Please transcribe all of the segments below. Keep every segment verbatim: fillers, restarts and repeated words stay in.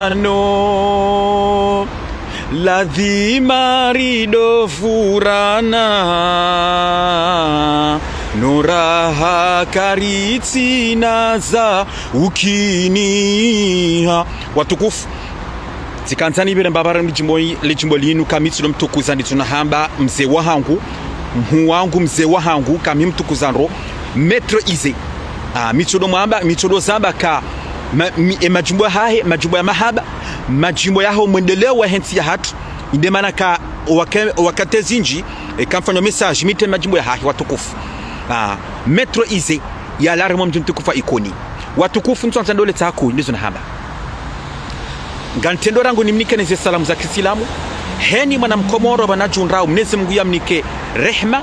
No, ladhima ridofurana, no raha karitsina za ukiniha. Watukufu, tsikandza nipvire mbapvi ledjimbo, ledjimbo linu, ka mi tsudo mtukuza, nditsu nahamba mze wahangu, mhuu wangu, mze wahangu, ka mi mtukuza ndro, Maître Ize. Ah, mi tsudo mwamba, mi tsudo zamba ka ma, mi, e madjimbo yahahe, madjimbo ya mahaba, madjimbo yaho mwendeleo wahe ntsi yahatru. Inde mana ka waka, wakati zindji, e, kamfanya message, mi tsi madjimbo yahahe, watukufu. Ah, Maître Ize, yalawa harumwa mdji mtukufu wa Ikoni. Watukufu, ntswandza ndole tsaku, ndizo nahamba. Ngamtrendo rangu nimnike neze salamu za kisilamu. Heni mwana mkomoro pvanu adjundrao, Mnyezi Mungu yamnike rehma,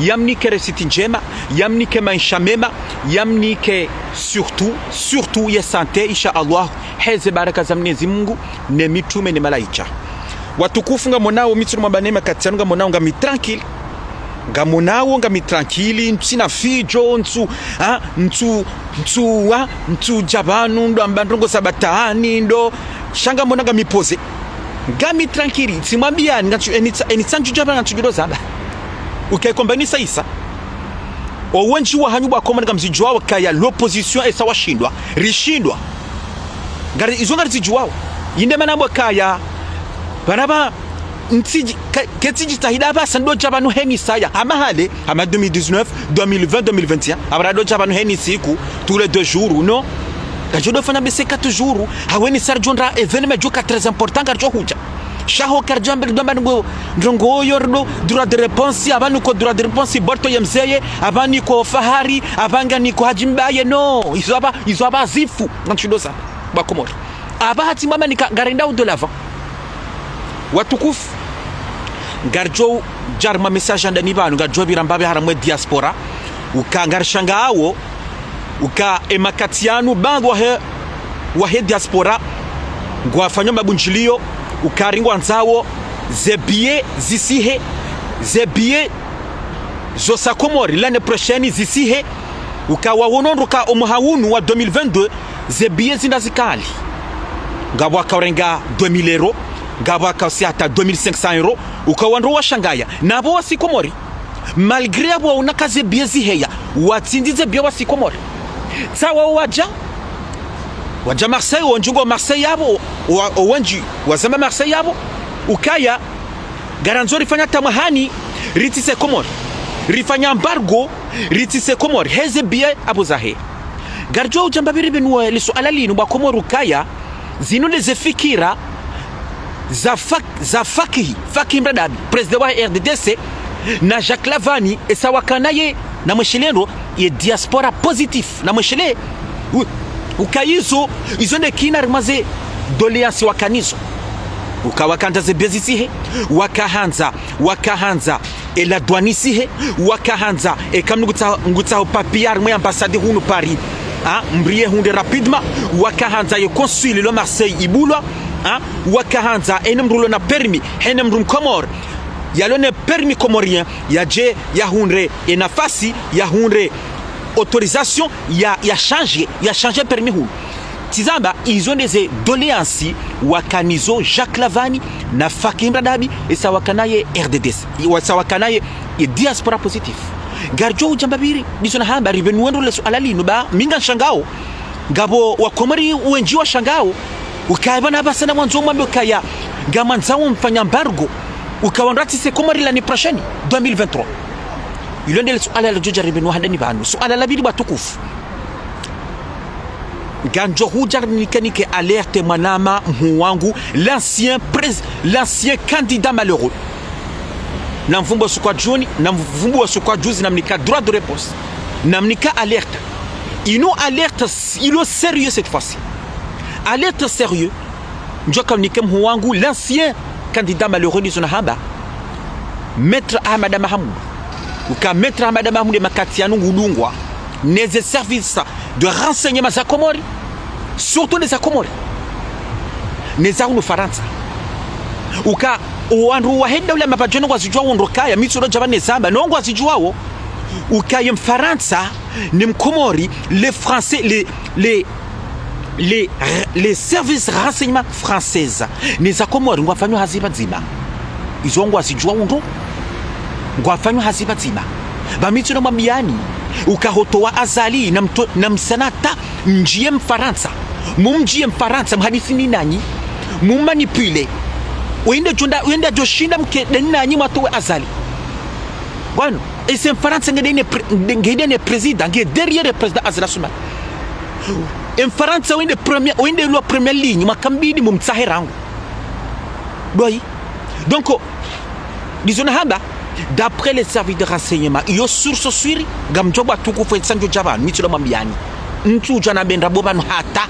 yamnike réussite ndjema, yamnike maesha mema, yamnike surtout, surtout ye santé, insha Allah, heze baraka za Mnyezi Mungu, ne mitrume, ne malaika. Watukufu, ngamonao mi tsudo mwamba ne makati yanu, ngamonao ngami tranquille. Ngamonao ngami tranquille, ntsina fidjo, ntsu, ha, ntsu, ntsu, ha, ntsudja pvanu, ndo amba ndrongo za batwali, ndo, sha ngamona ngami posé. Ngami tranquille, tsimwambiyani, ngantsu, eni tsa, eni tsa ntsudja pvanu, ntsudjo zamba. Uke komba ni sa isa. Owendji wahanyu bo wakomori ngamzidjuwao kaya l'opposition esa washindwa, rishindwa. Ngari, izo ngarizidjuwao. Inde mana bo kaya, pvanu pva, ntsi, ka, ketsi djitahidi apvasa ndo dja pvanu heni saya. Hama hale, hama deux mille dix-neuf, deux mille vingt, deux mille vingt et un. Apvara ndo dja pvanu heni siku, tous les deux jours, non? Kadjo do fanya bese quatre jours, haweni sa ridjo ndra événement djo ka très important, kadjo hudja. Sha ho karidjo amba ridjo amba ndrongo, ndrongo yo ridjo, droit de réponse, apvanu ko droit de réponse, Borto ye mzeye, apvanu ko Fahari, apvanu ngani ko Hadji Mbaye, non. Izo apva, izo apva zifu, ngantsudjo zamba, bo wakomori. Apvaha tsi mwamba nika, ngarendao de l'avant. Watukufu, ngaridjo dja harumwa message handani pvanu, ngaridjo pvira mbapvi harumwa e diaspora, uka ngarishangao, uka e makati yanu, baadhwi wahe, wahe diaspora, ngwafanyao mabundjiliyo, uka ringwandzao, ze billets zisihe, ze billets zo sa Komori, l'année prochaine zisihe, uka wawono ndro ka omwaha unu wa deux mille vingt-deux, ze billets zindra zikali. Ngapvo waka urenga deux mille euros, ngapvo waka usiha hata deux mille cinq cents euros, uka wandru washangaya. Na apvo wasi Komori. Malgré apvo waona ka ze billets ziheya, watsindzi ze billets wasi Komori. Tsa wao wadja, wadja Marseille, wendji ngo Marseille apvo, wa, owendji wazamba Marseille apvo, ukaya, ngarandzo rifanya tamahani, ritsise Komori. Rifanya embargo, ritsise Komori. Heze billets apvo zahe. Ngaridjo udja mbapvi ripvenuwe le suala linu bo wakomori ukaya, zinu ndeze fikira za Fak, za Fakihi, Fakihi Mradabi, président wa R D D C, na Jacques Lavani, esa wakanaye, namweshelendro, ye diaspora positif, namweshele, u, uka izo, izo nde kina harumwa ze doléances wakanazo. Uka wakahandza ze billets zisihe, wakahandza, wakahandza, e la douane isihe, wakahandza, eka mndru ngutsa, ngutsaho papier harumwa ye ambassade hunu Paris, ha, mdru yahundre rapidement, wakahandza ye consul lo Marseille ibulwa, ha, wakahandza, ene mdru ulo na permis, hene mdru mkomori, yalo ne permis comorien, yadje, yahundre, e nafasi, yahundre, autorisation, ya, ya changer, ya changer permis hunu. Tsi zamba, izo ndeze doléances wakanazo Jacques Lavani na Fakihi Mradabi, esa wakanaye R D D C, esa wakanaye ye diaspora positif. Ngaridjo udja mbapvi, ndizo nahamba, ripvenuwe ndro le suala linu ba, mi ngamshangao. Ngapvo wakomori wendji washangao. Ukaya pvanu apvasa namwandzo mwambe ukaya, ngamwandzao mfanye embargo. Uka wandru watsise Komori l'année prochaine, deux mille vingt-trois. Ilo nde le suala ladjo dja ripvenuwa handani pvanu. Suala la pvili bo watukufu. Ngamdjo hudja nike, nike alerte mwanama mhuu wangu, l'ancien prés, l'ancien candidat malheureux. Namvumbuwa suku wa djuni, namvumbuwa suku wa djuzi, namnika droit de réponse. Namnika alerte. Inu alerte s, ilo sérieux cette fois-ci. Alerte sérieux. Ndjo ka mnike mhuu wangu, l'ancien candidat malheureux ndizo nahamba. Maître Ahmada Mahamudu. Uka Maître Ahmada Mahamudu ye makati yanu ngudungwa neze services de renseignement za Komori. Surtout neza Komori. Neza hunu Farantsa. Uka, owandru wahe daula mapvadjoni ngwazidjuwao ndro kaya, mi tsudo dja pvanu nizamba, no ngwazidjuwao. Uka ye Mfarantsa, ne Mkomori, les Français, les, les, Les, les services renseignements français, ne za Komori ngwafanyo hazi pvadzima. Izo ngwazidjuwa undro, ngwafanyo hazi pvadzima. Pvami tsi no mwambiyani, uka hotowa Azali na mto-, na msanata, mdjiye Mfarantsa. Mumdjiye Mfarantsa, mhadisi ni nanyi, mumanipule. Wende djonda, wende djoshinda mke de ni nanyi mwatowe Azali. Bwana, ese Mfarantsa nge de ne pre-, nge de ne président, nge derrière président Azali Assoumani. E Mfarantsa wende première, wende lo première ligne, mwaka mbili mumtsahe rangu. Doyi. Donc, ndizo nahamba, d'après les services de renseignement, iyo source sûre, ngamdjo bwa tukufu etsandjo dja pvanu, mi tsi lo mwambiyani. Ntsudja nambe ndrabo pvanu hata.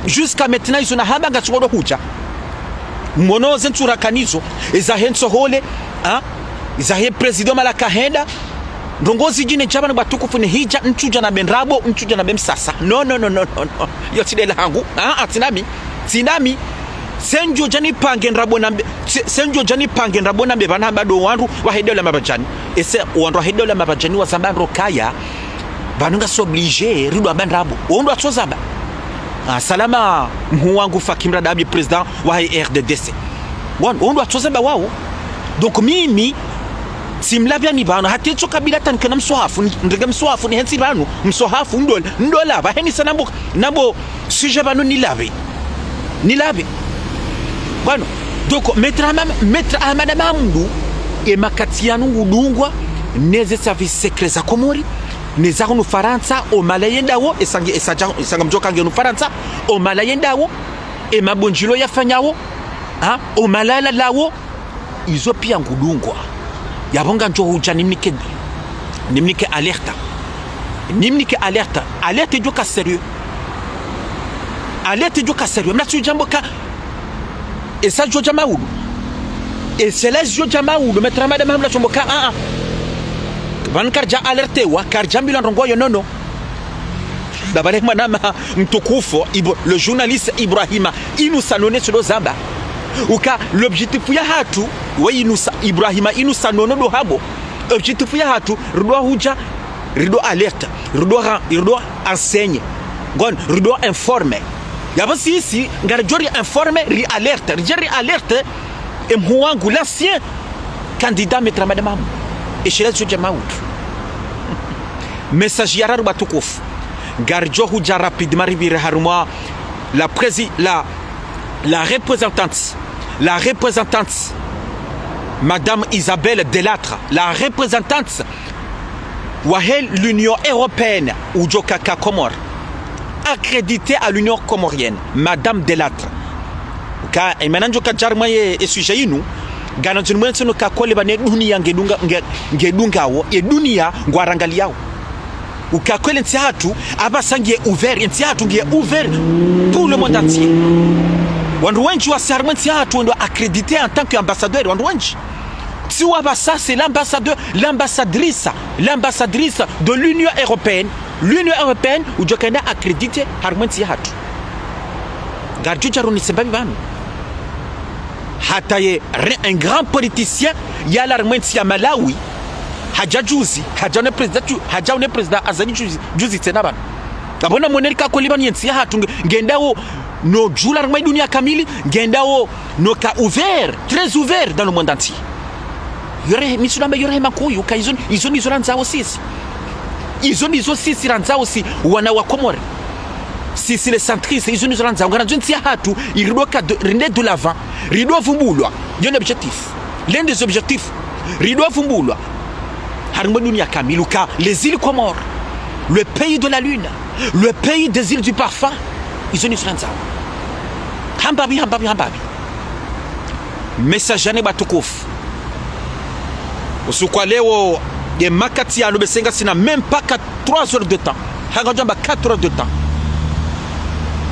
Jusqu'à maintenant, izo nahamba ngatsi ngodo hudja. Mwono ze ntsurakanizo, eza he ntsohole, ha? Eza he président mala kahenda, ndrongo zidjine dja pvanu bwa tukufu ne hidja, ntsudja nambe ndrabo, ntsudja nambe msasa. No, no, no, no, no, no. Yo tsi de la hangu. Ah, ah, tsi nami. Tsi nami. Sendjo dja nipange ndrabo nambe, se-, sendjo dja nipange ndrabo nambe pvanu hamba ndo wandru wahe daula mapvadjani. Ese wandru wahe daula mapvadjani wazamba ndro kaya, pvanu ngasi obligé, rido amba ndrabo. Ondo atso zamba. Ah, salama, mhuu wangu Fakim Radabi, président wa R D D C. Wan-, ondo atso zamba wao. Donc mimi, tsimlapvya ni pvanu, hata itso kabila tankena mswahafu, ni-, ndrenge mswahafu, ni hentsi pvanu, mswahafu, ndola, ndola, pvaheni sa nambo, nambo, sujet pvanu nilapve. Nilapve. Bwana, donc, Maître Ahmad, Maître Ahmada Mahmoud, e makati yanu ngudungwa, neze services secrets za Komori, neza hunu Farantsa, o mala yendawo, esangi, esadja, esanga mdjoka nge hunu Farantsa, o mala yendawo, e mabondjelo yafanyawo, ha, o mala yalalawo, izo piya ngudungwa. Yapvo ngamdjo hudja nimnike, nimnike alerte. Nimnike alerte. Alerte idjoka sérieux. Alerte idjoka sérieux. Mna tsu djambo ka, esa djo dja maudu. Esa la djo dja maudu. Maître Ahmada Mahmoud la tsu djambo ka, ah, ah. Pvanu karidja alertewa, karidja ambilwa ndrongo yo, non, non. Dabale mwanama mtukufu, Ibra-, le journaliste Ibrahima Inoussa Nono tsi ndo zamba. Uka l'objectif yahatru, we Inoussa, Ibrahima Inoussa Nono ndo hapvo. Objectif yahatru, rido hudja, rido alerte, rido ra-, rido enseigner. Ngon, rido informer. Yapvo sisi, ngaridjo ri informer, ri alerte, ridje ri alerte, e mhuu wangu, l'ancien candidat Maître Ahmada Mahmoud. Eshela tsu dja maudu. Message ya raru bwa tukufu. Ngaridjo hudja rapidement ripvire harumwa la prési-, la, la représentante, la représentante, Madame Isabelle Delattre, la représentante wahe l'Union européenne, udjo kaka Comores, accréditée à l'Union comorienne, Madame Delattre. Ka, e mana ndjo kadja harumwa ye, e sujet yinu, ngana ndjini mwentsi no kakole pvanu e duniya ngedunga, nge, ngedungawo, e duniya ngwarangaliyawo. Ukakole ntsi yahatru, apvasa ngiye ouvert, ntsi yahatru ngiye ouvert pour le monde entier. Wandru wendji wasi harumwa ntsi yahatru wendo accrédité en tant qu'ambassadeur, wandru wendji. Tsi wa apvasa, c'est l'ambassadeur, l'ambassadrice, l'ambassadrice de l'Union européenne. L'Union européenne, udjo kenda accrédité harumwa ntsi yahatru. Ngaridjo dja roni semba pvi pvanu. Hata ye re-, un grand politicien, yalawa harumwa ntsi ya Malawi, hadja juzi, hadja ne président ju-, hadja ne président Azali juzi, juzi tsena pvanu. Apvo na mwoneri kakole pvanu ye ntsi yahatru nge-, ngendawo no djula harumwa e duniya kamili, ngendawo no ka ouvert, très ouvert dans le monde entier. Yo rehe, mi tsu namba yo rehe makuyu, ka izo, izo ndizo randzawo sisi. Izo ndizo sisi randzawo si, wana wa Komori. Sisi les centristes, izo ndizo randzawo. Ngarandzo ntsi yahatru, irido ka de, rinde de l'avant, rido vumbulwa. Yo ne objectif. L'un des objectifs. Rido vumbulwa. Harumwa e duniya kamili, uka les îles Comores, le pays de la lune, le pays des îles du parfum. Izo ndizo randzawo. Hamba pvi, hamba pvi, hamba pvi. Message ya nne bwa tukufu. Usiku wa leo, ye makati yanu bese ngasina même pas quatre, trois heures de temps. Hanga djamba quatre heures de temps.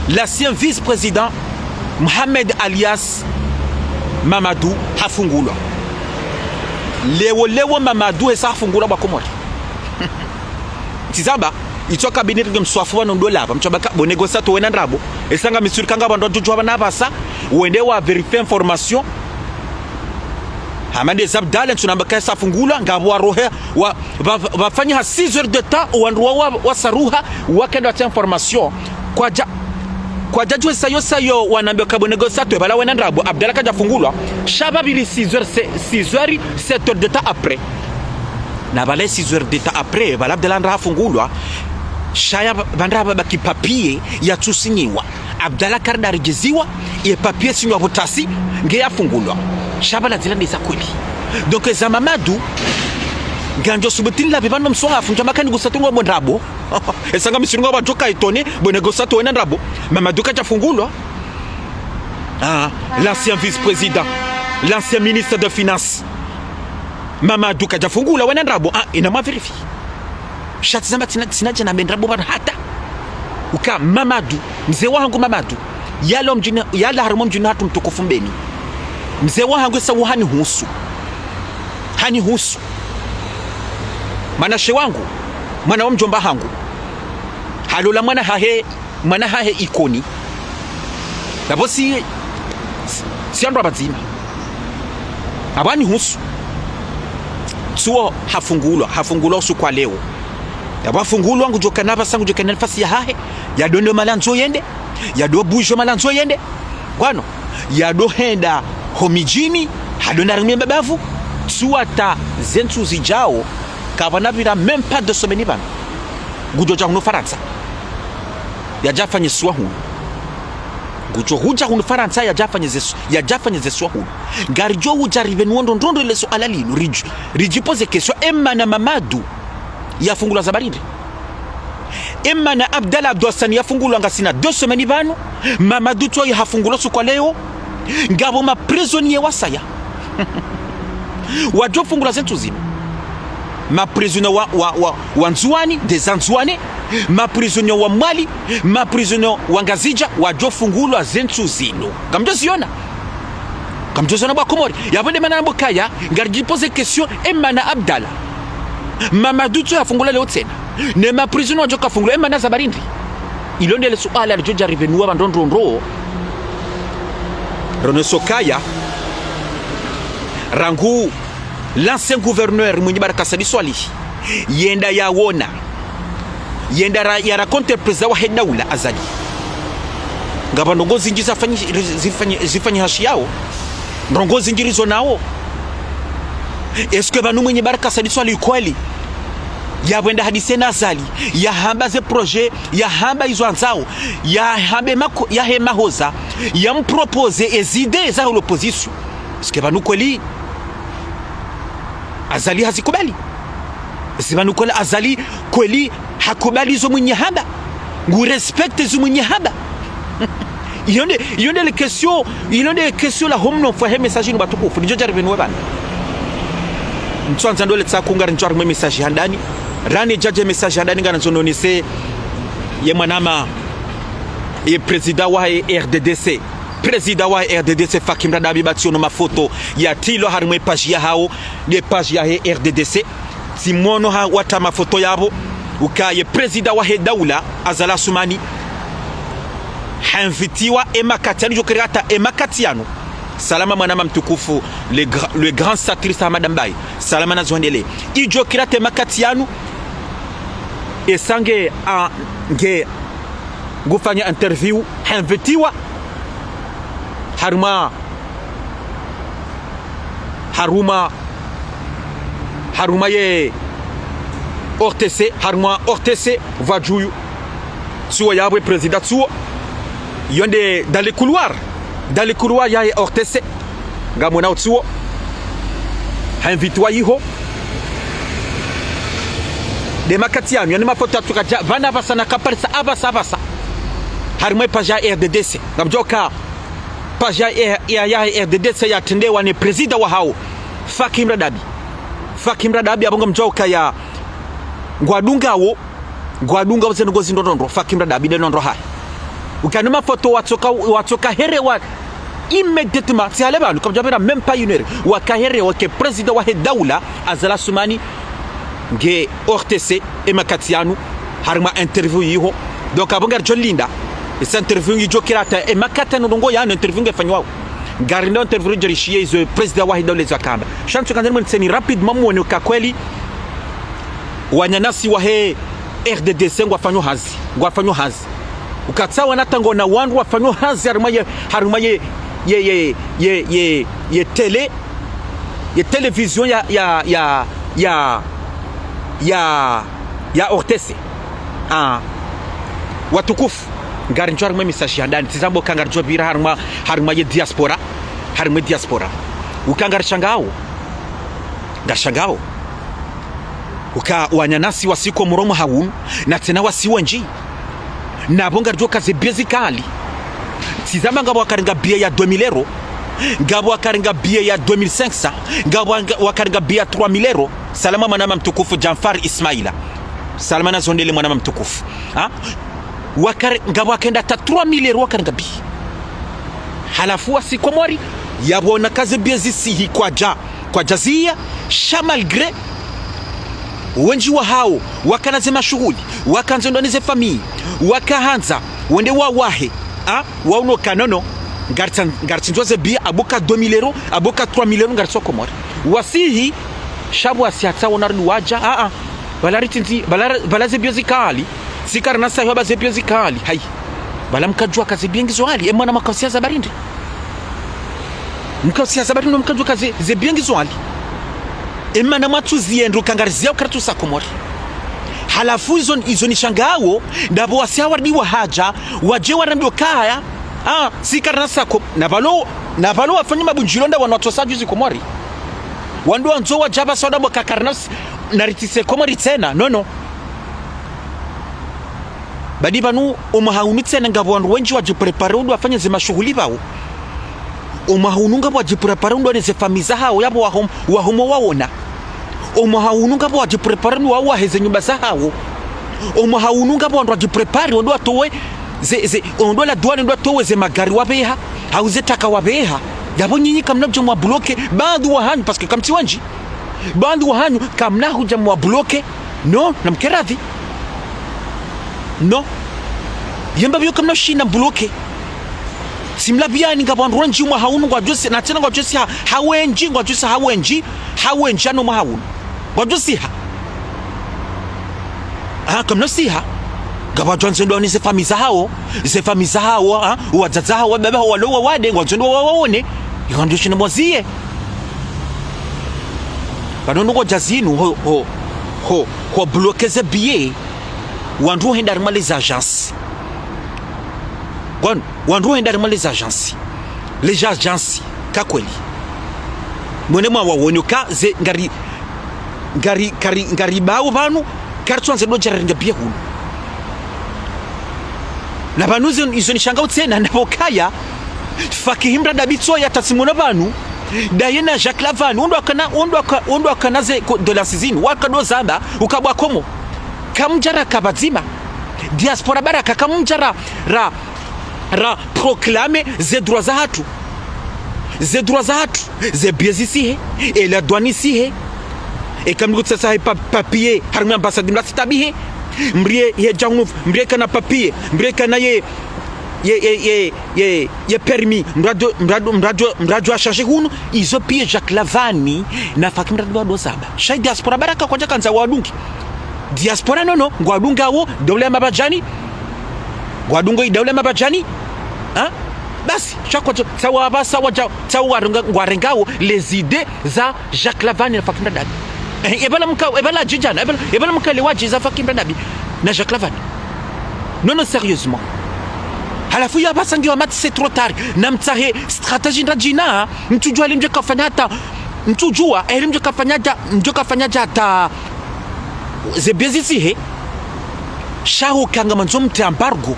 L'ancien vice-président Mohamed alias Mamadou hafungulwa. Leo, leo Mamadou hesa hafungulwa bwa Komori. Ntsi zamba, itso kabineti nge mswafu pvanu ndo lapva, mtsamba ka, bo négociateur wena ndrabo, esanga mi sûr ka ngapvo wandru wadjudjuwa pvanu apvasa, wende wa vérifier information. Hamadi Abdallah, ntsu namba ka hesa hafungulwa, ngapvo warohe, wa, wa, wafanya ha six heures de temps, wandru wa, wa, wasaruha, wakenda watsaha information. Kwadja, Kwadjadjuwa sayo sayo wanambia ka bo négociateur pvala wena ndrabo, Abdallah kadjafungulwa. Sha pvapviri six heures, se-, six heures, sept heures de temps après. Na pvala six heures de temps après, pvala Abdallah ndrabo hafungulwa. Sha ya pva-, pvandra pvabaki papier yatsusinyiwa. Abdallah kardaridjeziwa, ye papier sinywa pvo tasi, nge yafungulwa. Sha pvala zila ndeza kweli. Donc, eza Mamadou, ngandjo subuti nilapve pvanu mswahafu, ndjo makani gusa tungo bo ndrabo. Esa nga misiru nga wadjo ka étonné, bo négociateur wena ndrabo. Mamadou kadjafungulwa. Ah, l'ancien vice-président, l'ancien ministre de finances. Mamadou kadjafungulwa wena ndrabo. Ah, ina mwa vérifier. Sha tsi zamba tsina, tsina djana mbe ndrabo pvanu hata. Uka Mamadou, mze wahangu Mamadou. Yalawa mdjini, yalawa harumwa mdjini hatru mtukufu Mbeni. Mze wahangu esa wo hanihusu. Hanihusu. Mwanamshe wangu, mwana wa mdjomba hangu. Halola mwana hahe, mwana hahe Ikoni. Yapvo si, si, si wandru wa pvadzima. Apvo hanihusu. Tsuwo hafungulwa, hafungulwa usiku wa leo. Yapvo hafungulwa ngudjo kana pvasa, ngudjo kana nafasi yahahe. Yadonde malandzo yende. Yado bouger malandzo yende. Ngwano, yado henda ho midjini, hado na rimwe mabavu, tsuwo hata ze ntsihu zidjao, kapvana pvira même pas deux semaines pvanu. Ngudjo dja hunu Farantsa. Yadja fanye swaha hunu. Ngudjo hudja hunu Farantsa, yadja fanye ze s-, yadja fanye ze swaha hunu. Ngaridjo hudja ripvenuwe ndrongoo ndrongoo le suala linu, ridji-, ridji poser question, emana Mamadou yafungulwa za baridi. Emana Abdallah Abdou Hassani yafungulwa ngasina deux semaines pvanu, Mamadou tsuwo ye hafungulwa usiku wa leo, ngapvo ma prisonniers wasaya. Wadjo fungulwa ze ntsihu zinu. Ma prisonniers wa, wa, wa, wa Ndzuwani, des Anzouanais, ma prisonniers wa Mwali, ma prisonniers wa Ngazidja, wadjo fungulwa ze ntsihu zinu. Ngamdjo ziona. Ngamdjo ziona bo wa Komori. Yapvo nde mana nambo kaya, ngaridji poser question, emana Abdallah. Mamadou tsuwo yafungulwa leo tsena. Ne ma prisonniers wadjo ka fungulwa, emana za baridi. Ilo ndele suala lidjo dja ripvenuwa pvanu ndrongoo ndrongoo. Roneso kaya, rangu l'ancien gouverneur Mwinyi Baraka Said Soilihi, yenda yawona, yenda ra-, ya rencontrer président wahe daula Azali. Ngapvo ndrongoo zindji zafanyi-, zifanyi-, zifanyiha shiyao. Ndrongoo zindji rizo nawo. Est-ce que pvanu Mwinyi Baraka Said Soilihi kweli yapvo enda hadisi na Azali, yahamba ze projet, yahamba izo andzao, yahambe mako-, yahe mahoza, yamproposer ezi idées za l'opposition? Est-ce que pvanu kweli Azali hazikubali? Est-ce que pvanu kweli Azali kweli hakubali zo Mwinyi hamba? Ngu respecter zo Mwinyi hamba? Iyo nde, iyo nde le question, iyo nde question la homno fwa he message inu watukufu, nidjo dja ripvenuwe pvanu. Ntsuandza ndole tsaku ngarindzo harimwe message handani. Ranidja dje message handani ngarandzo nonese ye mwanama, ye président wahe R D D C. Président wahe R D D C Fakim Radabi, ba tsiono mafoto yatilwa harimwe page yahawo, nde page yahe R D D C. Tsimwono ha wata mafoto yapvo, uka ye président wahe daula, Azali Assoumani, ha invitiwa emakati yanu, idjo kiri hata emakati yanu. Salama mwanama mtukufu, le gra-, le grand satiriste Hamada Mbaye. Salama na zondele. Idjo kiri hata emakati yanu, esa nge, a, nge, ngufanya interview, ha invitiwa, harumwa harumwa, harumwa ye O R T C, harumwa O R T C, pvwadjuyu. Tsuwo yapvo ye président tsuwo. Yo nde dans les couloirs. Dans les couloirs yahe O R T C. Ngamwonao tsuwo. Ha invitiwa yiho. Nde makati yanu, yani mafoto yatsuka dja, pvanu apvasa na kaparisa apvasa apvasa. Harimwa ye page ya R D D C. Ngamdjoka page ya, ya, ya R D D C yatrendewa ne président wahawo, Fakim Radabi. Fakim Radabi, apvo ngamdjuwa ukaya ngwadungawo, ngwadungawo ze ndrongoo zindrondrondro, Fakim Radabi nde ndrondro hahe. Ukana mafoto watsoka, watsoka herewa immédiatement, tsi hale pvanu, kamdjapvira même pas une heure, waka herewa ke président wahe daula, Azali Assoumani, nge O R T C, emakati yanu, harimwa interview yiho. Donc, apvo ngaridjo linda. Esa interview ngidjo kiri hata emakati yanu ndrongoo yanu interview ngefanyiwao. Ngarindao interview ridjo rishiye izo président wahe daula izo akamba. Sha ntsu kandza nimweniseni rapidement mwone uka kweli wananyasi wahe R D D C ngwafanyo hazi. Ngwafanyo hazi. Ukatsaha wana tanga na wandru wafanyao hazi harimwa ye, harimwa ye, ye, ye, ye, ye, ye télé, ye télévision ya, ya, ya, ya, ya, ya O R T C. Ah. Watukufu, ngaridjo harimwa ye message ya ndani, tsi zamba uka ngaridjo pvira harimwa, harimwa ye diaspora, harimwa ye diaspora. Uka ngarishangao, ngarishangao. Uka wananyasi wasi Komori mwaha unu, na tsena wasi wendji. Na pvo ngaridjo ka ze billet zikali. Tsi zamba ngapvo wakarenga billet ya deux mille euros, ngapvo wakarenga billet ya deux mille cinq cents, ngapvo wanga-, wakarenga billet ya trois mille euros. Salama mwananya mtukufu Djanfar Ismaila. Salama na zondele mwananya mtukufu. Ha? Wakare-, ngapvo wakaenda hata trois mille euros wakarenga billet. Halafu wasi Komori, yapvo wona ka ze billet zisihi kwadja, kwadja ziya, sha malgré wendji wahawo, wakana ze mashuhuli, wakandzo wende ne ze famille, wakahandza wende wawahe, ah, waono ka nono, ngaritsa-, ngaritsindzwa ze billet, apvo ka deux mille euros, apvo ka trois mille euros, ngaritsi wa Komori. Wasihi, sha pvo wasi hata wona rudi wadja, ah, ah. Pvala ritsindzi, pvala, pvala ze billet zikali. Tsi karina sahiwa pva ze billet zikali. Hayi. Pvala mkadjua ka ze billet ngizo ghali. E mwana mkausiha za barindi. Mkausiha za barindi mkadjua ka ze, ze billet ngizo ghali. E mana mwatsu ziendro ka ngarizia uka ritsu sa Komori. Halafu izo, izo nishangao, ndapvo wasi hawarudi wahadja, wadje warambio kaya. Ah, tsi karina sa Ko-, na pvalo, na pvalo wafanya mabundjilo nda wanu watsosa djuzi Komori. Wandru wandzo wadja pvasa wandapvo ka karina s-, na ritsise Komori tsena. Nono. Badi pvanu, omwaha unu tsena ngapvo wandru wendji wadjipréparé udo wafanye ze mashuhuli pvao. Omwaha unu ngapvo wadjipréparé udo ne ze famille zahawo yapvo wahom-, wahomo waona. Omwaha unu ngapvo wadjipréparé udo wawahe ze nyumba zahawo. Omwaha unu ngapvo wandru wadjipréparé udo watowe ze, ze, udo la douane udo watowe ze magari wapveha, hau ze taka wapveha. Yapvo nyinyi kamna udja mwabloqué, baadhwi wahanyu, parce que kamtsi wendji. Baadhwi wahanyu, kamna hudja mwabloqué. Non, namkeradhi. Non. Yemba pvo kamna ushinda mbloqué. Tsimlapviani ngapvo wandru wendji omwaha unu ngwadjosiha, na tsena ngwadjosiha, ha wendji, ngwadjosiha, ha wendji, ha wendji ano mwaha unu. Ngwadjosiha. Ah, kamna usiha. Ngapvo wadjo wandzo wende waone ze famille zahawo, ze famille zahawo, ah, wadzadze hawo, wababa hawo, walo wawade, ngwandzo wende wawaone. Ikao ndo shina mwaziye. Pvanu nungo dja zinu ho, ho, ho, ho bloqué ze billet. Wandru wahenda harimwa les agences. Ngwanu, wandru wahenda harimwa les agences. Les agences, ka kweli. Mwende mwawaone uka ze ngari, ngari, ngari, ngari pvao pvanu, karitsu wandza udo dja rarenga billet hunu. Na pvanu izo, izo nishangao tsena, na pvo kaya, Fakihi Mradabi tso ya tatsimona pvanu, ndaye na Jacques Lavani, ondo wakana, ondo waka-, ondo wakana ze ko-, doléances zinu, wakado zamba, uka pvwa Komori. Kamdja raka pvadzima. Diaspora baraka kamdja ra, ra, ra proclamer ze droits zahatru. Ze droits zahatru. Ze billet zisihe. E la douane isihe. E kamdru kutsasa he pa-, papier. Harimwa ambassade mla tsitabihe. Mdru ye, ye dja hunu, mdru ye kana papier. Mdru ye kana ye, ye, ye, ye, ye, ye permis. Mdru ado, mdru ado, mdru ado, mdru ado a changer hunu. Izo piya Jacques Lavani na Fakihi Mradabi wado zamba. Sha diaspora baraka kwadja kandza wadungi. Diaspora nono, ngwadungao daula ya mabadjani. Ngwadungao daula ya mabadjani. Ha? Basi, sha kwadja, tsawa pvasa wadja, tsawa warenga, ngwarengao les idées za Jacques Lavani na Fakihi Mradabi. Eh, epvala mka, epvala djidjana, epvala, epvala mka le wadji za Fakihi Mradabi na Jacques Lavani. Non, non, sérieusement. Halafu ya pvasa ngiyo amati c'est trop tard. Na mtsahe stratégie ndadjina, mtsudjua li mdjo kafanya hata, mtsudjua, eh, li mdjo kafanya dja, mdjo kafanya dja hata, ze billet zisihe. Sha ho ka ngamwandzo mtre embargo,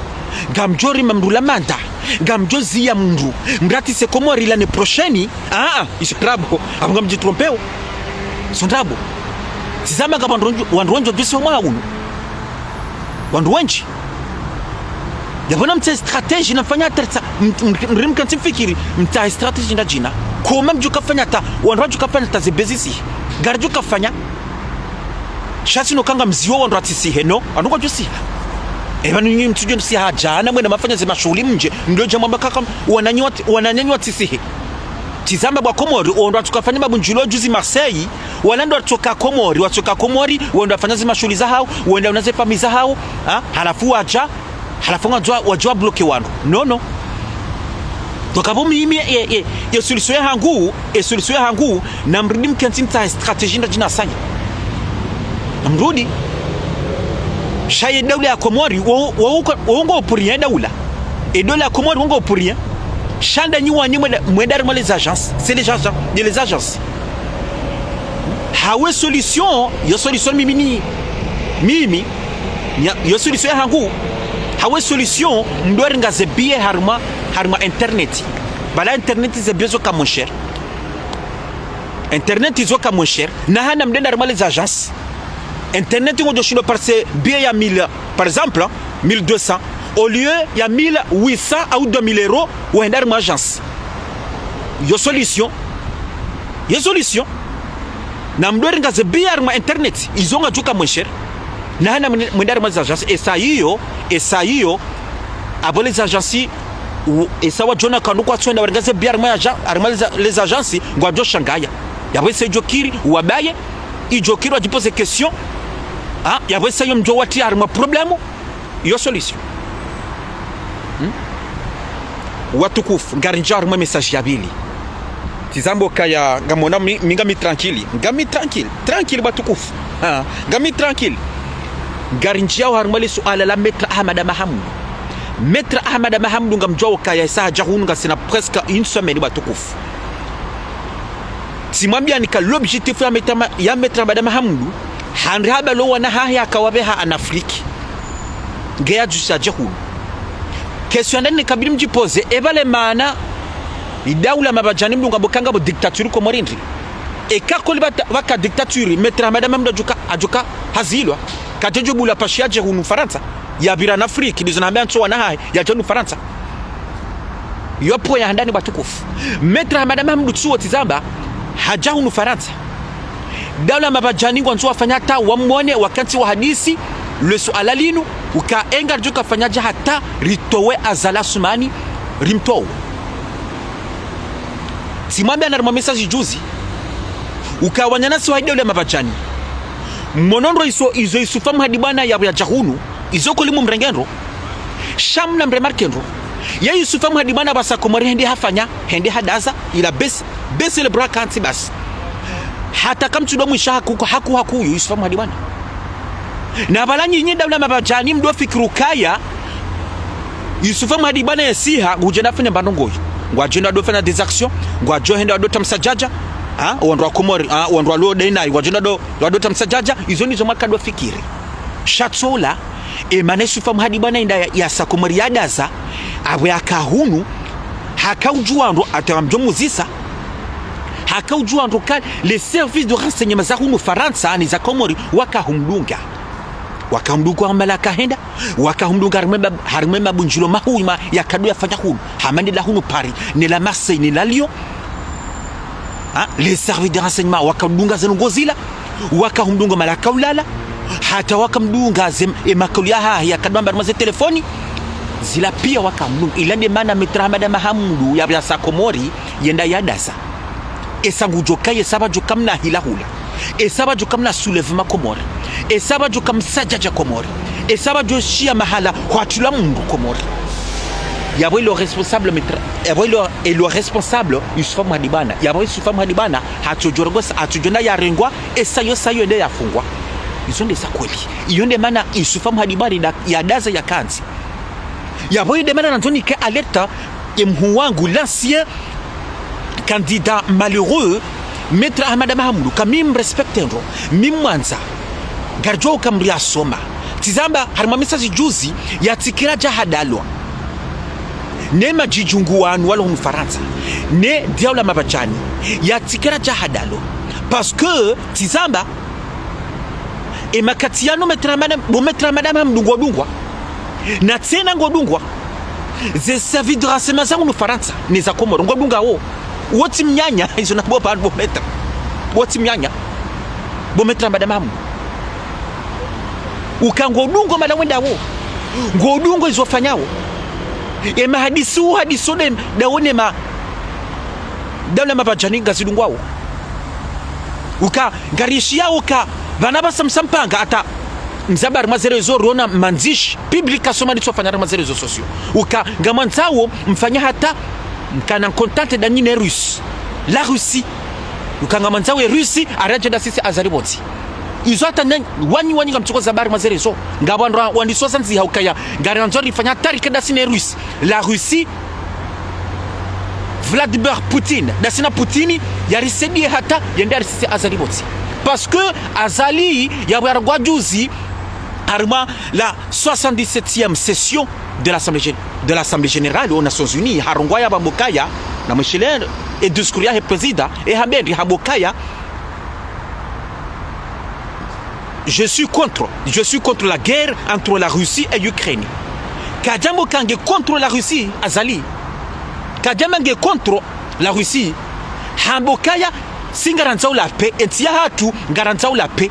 ngamdjo rima mdru la manda, ngamdjo ziya mdru, mdru atsise Komori l'année prochaine, ah, ah, izo ndrabo, apvo ngamdji trompéo. Izo ndrabo. Tsi zamba ngapvo wandru wendji, wandru wendji wadjosiha omwaha unu. Wandru wendji. Yapvo na mtsahe stratégie na mfanya hata ritsa, m-, m-, mdru mkantsi mfikiri, mtsahe stratégie ndadjina. Comment mdjo kafanya hata, wandru wadjo kafanya hata ze billet zisihe. Ngaridjo kafanya. Sha tsi no ka ngamziwo wandru watsisihe, non, wandru ngwadjosiha. Epvanu nyinyi mtsudjo msiha djana, mwende mafanya ze mashuhuli mdje, mdjo dja mwamba kaka, wananyi wat-, wananyanyi watsisihe. Tsi zamba pvwa Komori, wandru watsoka fanya mabundjilo djuzi Marseille, wala ndo watsoka Komori, watsoka Komori, wandru wafanya ze mashuhuli zahawo, wende waona ze famille zahawo, ha? Halafu wadja, Halafu ngwadjo, wadjo bloquer wandru. Non, non. Donc apvo mimi, ye, ye, ye solution yahangu, ye solution yahangu, namrudi mkentsi nitsahe stratégie ndadjina sanya. Namrudi. Sha ye daula ya Komori, wo, wo, wo, wo ngo pour rien daula. Ye daula ya Komori, wo ngo pour rien. Sha nda nyi wanyu mwenda, mwenda harimwa les agences. C'est les agences, de les agences. Hawe solution, yo solution mimi ni, mimi, nya, yo solution yahangu, hawe solution, mdru arenga ze billet harimwa, harimwa internet. Bala internet ze billet zoka moins cher. Internet zoka moins cher. Na hana mdru ende harimwa les agences. Internet ngodjo shindo parse billet ya mille, par exemple, mille deux cents, au lieu ya mille huit cents au deux mille euros, wende harimwa agence. Yo solution. Ye solution. Na mdru arenga ze billet harimwa internet. Izo ngazidjoka moins cher. Na hana mwende, mwende harimwa les agences. Esa iyo, esa iyo. Apvo les agences, u, esa wadjona kandru kwatsu wenda warenga ze billet harimwa agen-, harimwa les, les agences, ngwadjo shangaya. Yapvo esa idjo kiri, wabaye, idjo kiri wadji poser question. Ah, yapvo esa iyo mdjo watriya harimwa problème. Yo solution. Hmm? Watukufu, ngarindjiao harimwa message ya pvili. Tsi zamba ukaya, ngamwona mi, mi ngami tranquille. Ngami tranquille. Tranquille, watukufu. Ha, ngami tranquille. Ngarindjiao harimwa le suala la Maître Ahmada Mahamudu. Maître Ahmada Mahamudu ngamdjuao ukaya, esa hadja hunu ngasina presque une semaine, watukufu. Tsimwambiani ka l'objectif ya Maître Ma-, ya Maître Ahmada Mahamudu, handri hamba lo wana hahe akawapveha en Afrique. Nge yadjusa dje hunu. Question ya ndani kabili mdji poser, eba le maana, idaula mabadjani mdunga bokanga bo dictature Komori ndri. Eka koli bata, baka dictature, Maître Ahmada Mahamudu adjuka, adjuka hazilwa. Kadjedjo bula pashi yadje hunu Farantsa. Yapvira en Afrique, ndizo nahamba ntso wana hahe, yadje hunu Farantsa. Yo point ya handani watukufu. Maître Ahmada Mahamudu tsuwo tsi zamba, hadja hunu Farantsa. Daula mabadjani ngwandzo wafanya hata wamwone wakantsi wahadisi, le suala linu, uka enga ridjo kafanya dje hata ritowe Azali Assoumani, rimtowe. Tsimwambiani harimwa message juzi, uka wananyasi wa idaula mabadjani. Mwono ndro izo, izo Youssouf Hamadi bwana ya, yadja hunu, izo koli mumrenge ndro. Sha mna mremarquer ndro. Ya Youssouf Hamadi bwana basa Komori hende hafanya, hende hadaza, il a baissé, baissé les bras kantsi basi. Hata kamtsudo mwisha haku, haku, haku, Youssouf Hamadi bwana. Na pvala nyinyi daula mabadjani mdo fikiri ukaya, Youssouf Hamadi bwana yesiha, ngudjo enda fanya mbandrongo yo. Ngwadjo enda do fanya des actions, ngwadjo henda do tamsa djadja, ha, wandru wa Komori, ha, wandru wa lo dena, ngwadjo enda do, do tamsa djadja, izo ndizo mwakado fikiri. Sha tsola, e mana Youssouf Hamadi bwana inda ya, yasa Komori yadaza, apvo yaka hunu, haka udjuwa ndro, hata mdjo muzisa, haka udjuwa ndro ka, les services de renseignement za hunu Farantsa, ni za Komori, waka humdunga. Waka humdunga wa mala kahenda, waka humdunga harimwa ma, harimwa mabundjilo mahuu ma, yakado yafanya hunu, hama ne la hunu Paris, ne la Marseille, ne la Lyon. Ha, les services de renseignement, waka humdunga ze ndrongo zila, waka humdunga mala kaulala, hata waka mdunga ze, e makauli yahahe yakado amba harimwa ze telefoni, zila pia waka humdunga. Ila nde mana Maître Hamada Mahamudu ya, yasa Komori, yenda yadaza. Esa ngudjo kaya, esa pvadjo kamna hila hula. Esa pvadjo kamna soulèvement Komori. Esa pvadjo kamsa djadja Komori. Esa pvadjo shiya mahala hwatula mundru Komori. Yapvo ilo responsable Maître, yapvo ilo, ilo responsable Youssouf Hamadi bwana. Yapvo Youssouf Hamadi bwana, hatsodjo rongosa, hatsodjo na yarengwa, esa yo sa yo nde yafungwa. Izo nde za kweli. Iyo nde mana Youssouf Hamadi bwana da, yadaza yakantsi. Yapvo iyo nde mana nandzo nike alerte, ye mhuu wangu, l'ancien candidat malheureux, Maître Hamada Mahamudu, ka mi mrespecte ndro, mi mwandza, ngaridjo uka mri yasoma. Tsi zamba, harimwa message juzi, yatsikira dja hadalwa. Ne madjidjungu wanu walo hunu Farantsa. Ne daula mabadjani. Yatsikira dja hadalwa. Parce que, tsi zamba, e makati yanu Maître Hamada, bo Maître Hamada Mahamudu ngodungwa. Na tsena ngodungwa. Ze services de renseignement za hunu Farantsa, ne za Komori, ngodunga wo. Wo tsi mnyanya, izo na bo pvanu bo Maître. Wo tsi mnyanya. Bo Maître Hamada Mahamudu. Uka ngodungwa mala wenda wo. Ngodungwa izo fanya wo. E mahadisi wo hadisi wo nde, nda wo ne ma, daula mabadjani ngazidungwa wo. Uka, ngarishiyao uka, pvanu pvasa msampanga hata, Mzaba harimwa ze réseaux, riona mandzishi, publication mali tsofanya harimwa ze réseaux sociaux. Uka ngamwandzao mfanya hata mkana contact ndanyi ne Russie. La Russie. Uka ngamwandzao e Russie, aradje ndasi si Azali pvontsi. Izo hata nani, wanyi, wanyi ngamtsuko zaba harimwa ze réseaux. Ngapvo wandru wa, wandru wasosa ndziha ukaya, ngarandzo rifanya tarike ndasi ne Russie. La Russie, Vladimir Poutine, ndasi na Poutine, yarisaidie hata, yende yarisisi Azali pvontsi. Parce que Azali, yapvo yarongwa juzi, harimwa la soixante-dix-septième session de l'Assemblée gén-, de l'Assemblée générale aux Nations Unies, harongwa yamba mbo kaya, na mweshele, e discours yahe président, e hamba ndri hamba mbo kaya, je suis contre, je suis contre la guerre entre la Russie et l'Ukraine. Kadjamba ka nge contre la Russie, Azali. Kadjamba nge contre la Russie. Hamba mbo kaya, si ngarandzao la paix, entsi yahatru ngarandzao la paix.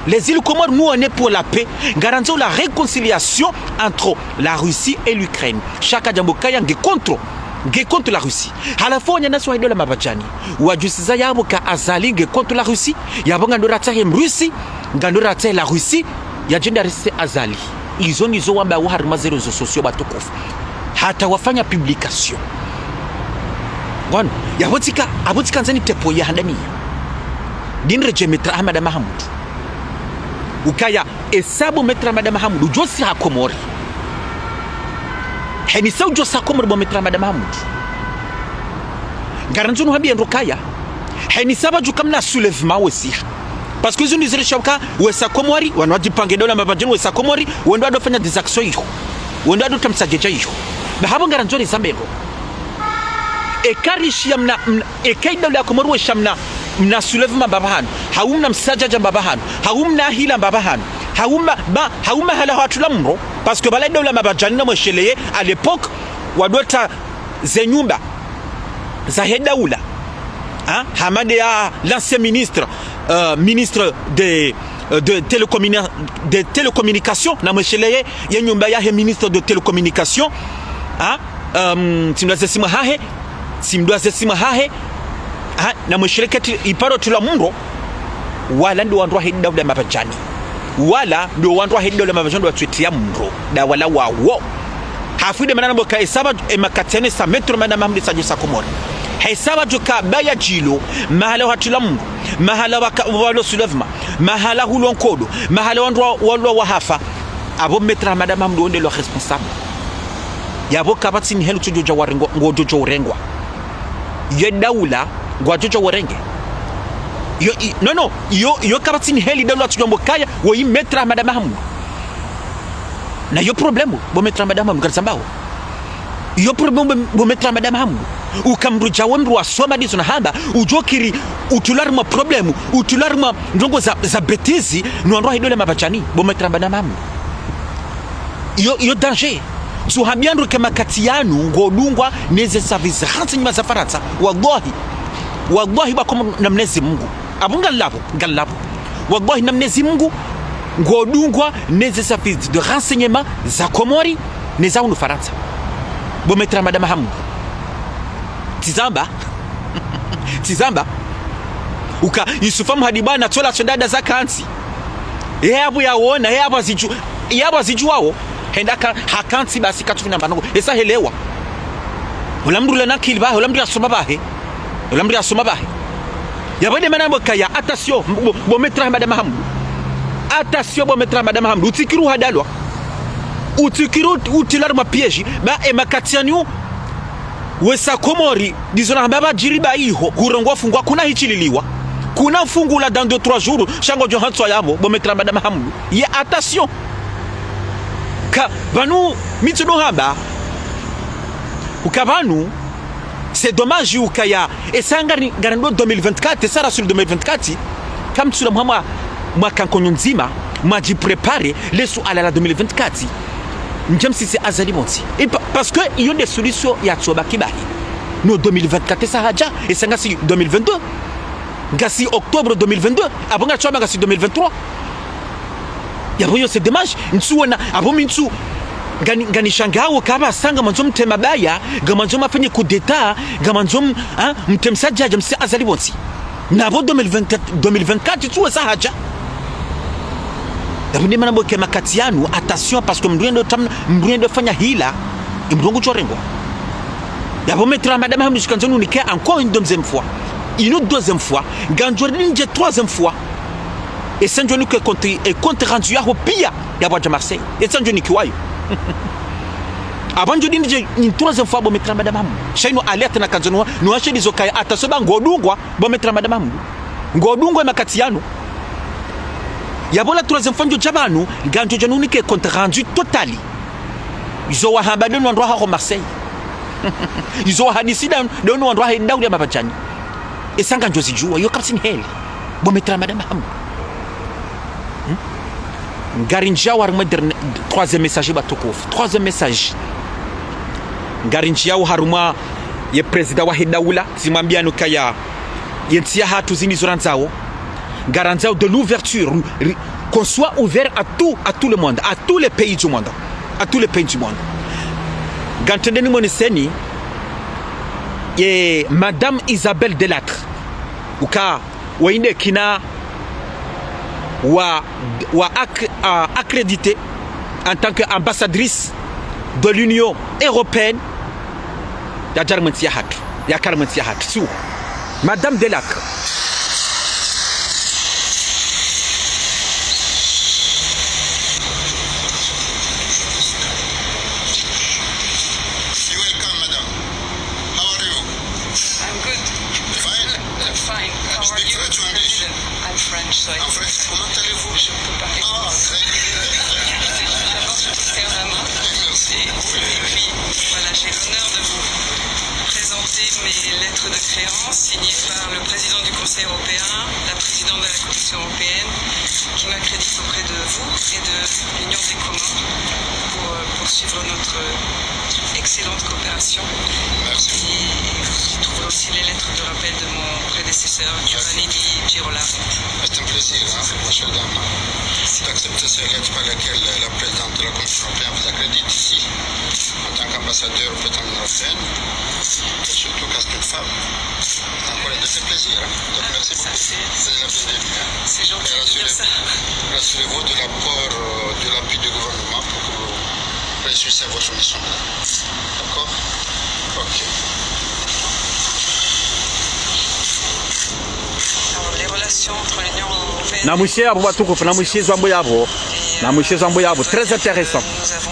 Les îles Comores, nous, on est pour la paix. Ngarandzao la réconciliation entre la Russie et l'Ukraine. Sha kadjamba mbo kaya nge contre, nge contre la Russie. Halafu wananyasi wahe daula mapvadjani, wadjusiza yamba ka Azali nge contre la Russie, yamba ngando ratsahe Mrussie, ngando ratsahe la Russie, yadje nde yarisisi Azali. Izo ndizo wambao harimwa ze réseaux sociaux watukufu. Hata wafanya publication. Ngwanu, yapvo tsika, yapvo tsika ndzani tepo ya handani. Ndini redje Maître Ahmada Mahamudu. Ukaya, esa bo Maître Ahmada Mahamudu, udjo siha Komori. Heni sa udjo siha Komori bo Maître Ahmada Mahamudu. Ngarandzo nuhambie ndro kaya. Heni sa pvadjo ka mna soulèvement wesiha. Parce que izo ndizo risha uka, wesa Komori, wanu wadjipange daula mapvadjani wesa Komori, wendo wado fanya des actions iho. Wendo wado tamsa djedja iho. Ba hamba ngarandzo rizambe ndro. Eka rishiya mna, mna, eka idaula ya Komori wesha mna, mna soulèvement mbapvi hanu, hau mna msadjadja mbapvi hanu, hau mna hila mbapvi hanu, hau ma, ba, hau mahala hawatula mro, parce que pvala idaula mapvadjani na mwesheleye, à l'époque, wadota ze nyumba zahe daula. Ha? Hama nde ya l'ancien ministre, euh, ministre de, euh, de télécommuni-, de télécommunication, na mwesheleye, ye nyumba yahe ministre de télécommunication. Ha? Um, tsimdwaze simu hahe, tsimdwaze simu hahe, ha, na mwesheleye keti iparo tula mro, wala ndo wandru wahe daula mapvadjani. Wala ndo wandru wahe daula mapvadjani ndo watswetiya mro, nda wala wawo. Halafu nde mana namba ka esa pva, e makati yanu esa Maître Ahmada Mahamudu esa djo siha Komori. Esa pvadjo ka baya djilo, mahala watula mro, mahala waka, walo soulèvement, mahala hulo nkodo, mahala wandru wa, walo wahafa. Apvo Maître Ahmada Mahamudu wonde lo responsable. Yapvo kapvatsi ni heli tsudjo dja warengwa, ngodjo dja urengwa. Ye daula, ngwadjo dja warenge. Yo, i, non, non, yo, yo kapvatsi ni heli daula tsudjo mbo kaya, woyi Maître Ahmada Mahamudu. Na yo problème, bo Maître Ahmada Mahamudu, ngarizambao. Yo problème, bo, bo Maître Ahmada Mahamudu. Uka mdru djawe mdru wasoma ndizo nahamba, udjo kiri, utula harimwa problème, utula harimwa ndrongo za, za bêtise, no wandru wahe daula mapvadjani, bo Maître Ahmada Mahamudu. Yo, yo danger. Tsuhambia ndro ke makati yanu, ngodungwa, neze service, renseignement za Farantsa. Wallahi. Wallahi, ba Komori na Mwenyezi Mungu. Apvo ngalapvo, ngalapvo. Wallahi na Mwenyezi Mungu, ngodungwa, neze service de renseignement za Komori, neza hunu Farantsa. Bo Maître Ahmada Mahamudu. Tsizamba. Tsizamba. Uka, Yusufa Muhadi bwana, tsola tsondada za kantsi. Ye apvo yawona, ye apvo azidju, ye apvo azidjuwao. Henda ka, hakantsi basi katsu fina mbanongo. Esa helewa. Ola mdru le na akili pvahe, ola mdru yasoma pvahe. Ola mdru yasoma pvahe. Yapvo nde mana namba kaya, attention, bo, bo Maître Ahmada Mahamudu. Attention, bo Maître Ahmada Mahamudu. Utsikiri uhadalwa. Utsikiri ut-, utila harimwa piège. Ba e makati yanu, wesa Komori, ndizo nahamba pvadjiri ba iho, hurengwa fungwa kuna hichililiwa. Kuna fungula dans deux, trois jours, sha ngodjo hantswa yapvo, bo Maître Ahmada Mahamudu. Ye attention. Ka, pvanu, mi tsudo hamba. Uka pvanu, c'est dommage ukaya, esa ngari, ngari ndo deux mille vingt-quatre, esa rasuli deux mille vingt-quatre, kamtsula mwa, mwa, mwaka nkonyo ndzima, mwadji préparer, lesu alala deux mille vingt-quatre. Ndjamsisi Azali pvontsi. Et pa-, parce que iyo nde solution yatsobaki bahi. No deux mille vingt-quatre esa hadja, esa ngasi deux mille vingt-deux. Ngasi octobre deux mille vingt-deux, apvo ngatsoamba ngasi deux mille vingt-trois. Yapvo yo c'est dommage, ntsu wona, apvo mi ntsu, ngani, nganishangao kapvasa ngamwandzo mtrema baya, ngamwandzo mafanye coup d'État, ngamwandzo m-, ha, mtremsa djadja msi Azali pvontsi. Na apvo deux mille vingt-quatre, deux mille vingt-quatre, tsuwe sa hadja. Yapvo nde mana pvo ke makati yanu, attention, parce que mndru yende tam-, mndru yende fanya hila, mndru ngudjo rengwa. Yapvo Maître Ahmada Mahamoud, ngamdjo nike encore une deuxième fois. Une deuxième fois. Ngamdjo nike troisième fois. Esa ngamdjo nike compte, e compte rendu yaho piya, yapvo hadja Marseille. Esa ngamdjo nike wayo. Apvo ngamdjo nike une troisième fois, bo Maître Ahmada Mahamoud. Sha inu alerte nakandzo nuwa, nuwa shedi zo kaya, attention ba ngodungwa, bo Maître Ahmada Mahamoud. Ngodungwa makati yanu. Yapvo la troisième fois ngamdjo dja pvanu, ngamdjo dja nunike compte rendu total. Izo wahamba ndo wandru waho Marseille. Izo wahadisi ndo wandru wahe daula ya Mabadjani. Esa ngamdjo zidjuwa, yo kapvatsi ni heli. Bo Maître Ahmada Mahamoud. Hmm? Ngarindjiyawo harumwa e dernier, troisième message ba tukufu. Troisième message. Ngarindjiyawo harumwa ye président wahe daula, tsimwambiya nukaya, ye ntsi yahatru zinu zo randzawo. Ngarandzao de l'ouverture, ri-, qu'on soit ouvert à tout, à tout le monde, à tous les pays du monde, à tous les pays du monde. Ngamtrendeni mwoneseni, ye Madame Isabelle Delattre, uka, waye nde kina wa, wa acc-, euh, accréditée en tant qu'ambassadrice de l'Union européenne, yadja harumwa e ntsi yahatru, yaka harumwa e ntsi yahatru, siwo. Madame Delattre. You're welcome, madame. How are you? I'm good. Fine? I'm fine. How are you? Speak French or English? I'm French, so I... En French. Comment allez-vous? Je peux parler français. Ah, très bien. D'abord, je vous serre la main. Merci. Et, et puis, voilà, j'ai l'honneur de vous présenter mes lettres de créance signées par le président du Conseil européen, la présidente de la Commission européenne, qui m'accrédite auprès de vous et de l'Union des Comores pour, euh, poursuivre notre, euh, excellente coopération. Merci. Et, et vous y trouverez aussi les lettres de rappel de mon prédécesseur, Giovanni Di Girolamo. C'est un plaisir, hein, monsieur, dame, d'accepter ces lettres par lesquelles la présidente de la Commission européenne vous accrédite ici, en tant qu'ambassadeur pour l'Union européenne, et surtout qu'est-ce qu'une femme. Encore un deuxième plaisir, hein. Donc, merci beaucoup. Ah, ça, c'est... Vous êtes la bienvenue, hein. C'est gentil de dire ça. Et rassurez-vous, rassurez-vous de l'apport, euh, de l'appui du gouvernement pour que vous réussissiez votre mission, madame. D'accord? Ok. Alors, les relations entre l'Union européenne... Namwishiye yapvo, ba tukufu, namwishiye zo wambo yapvo. Namwishiye zo wambo yapvo. Très intéressant.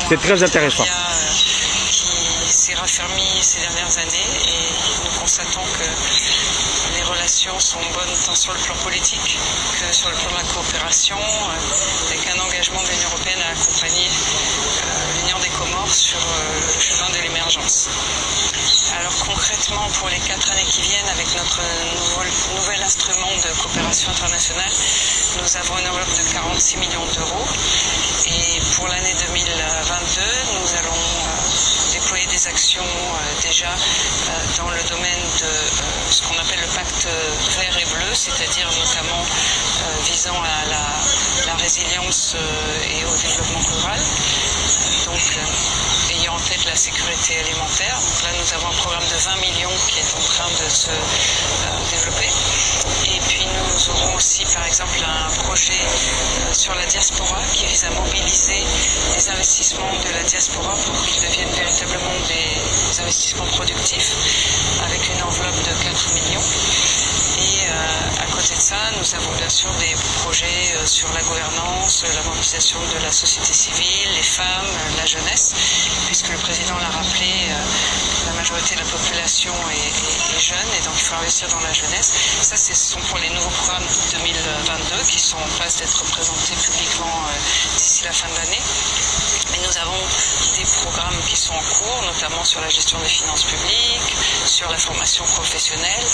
C'est très intéressant. Qui s'est raffermi ces dernières années et nous constatons que les relations sont bonnes tant sur le plan politique que sur le plan de la coopération, euh, avec un engagement de l'Union européenne à accompagner, euh, l'Union des Comores sur, euh, le chemin de l'émergence. Alors concrètement, pour les quatre années qui viennent, avec notre nouveau, nouvel instrument de coopération internationale, nous avons une enveloppe de quarante-six millions d'euros. Et pour l'année deux mille vingt-deux, nous allons, euh, déployer des actions, euh, déjà, euh, dans le domaine de, euh, ce qu'on appelle le pacte vert et bleu, c'est-à-dire notamment, euh, visant à la, la résilience, euh, et au développement rural. Donc, euh, ayant en tête la sécurité alimentaire. Donc là, nous avons un programme de vingt millions qui est en train de se, euh, développer. Et puis, nous aurons aussi, par exemple, un projet, euh, sur la diaspora qui vise à mobiliser les investissements de la diaspora pour qu'ils deviennent véritablement des investissements productifs avec une enveloppe de quatre millions. Et, euh, à côté de ça, nous avons bien sûr des projets, euh, sur la gouvernance, la mobilisation de la société civile, les femmes, euh, la jeunesse, puisque le président l'a rappelé, euh, la majorité de la population est, est, est jeune, et donc il faut investir dans la jeunesse. Ça, ce sont pour les nouveaux programmes deux mille vingt-deux qui sont en passe d'être présentés publiquement, euh, d'ici la fin de l'année. Et nous avons des programmes qui sont en cours, notamment sur la gestion des finances publiques, sur la formation professionnelle,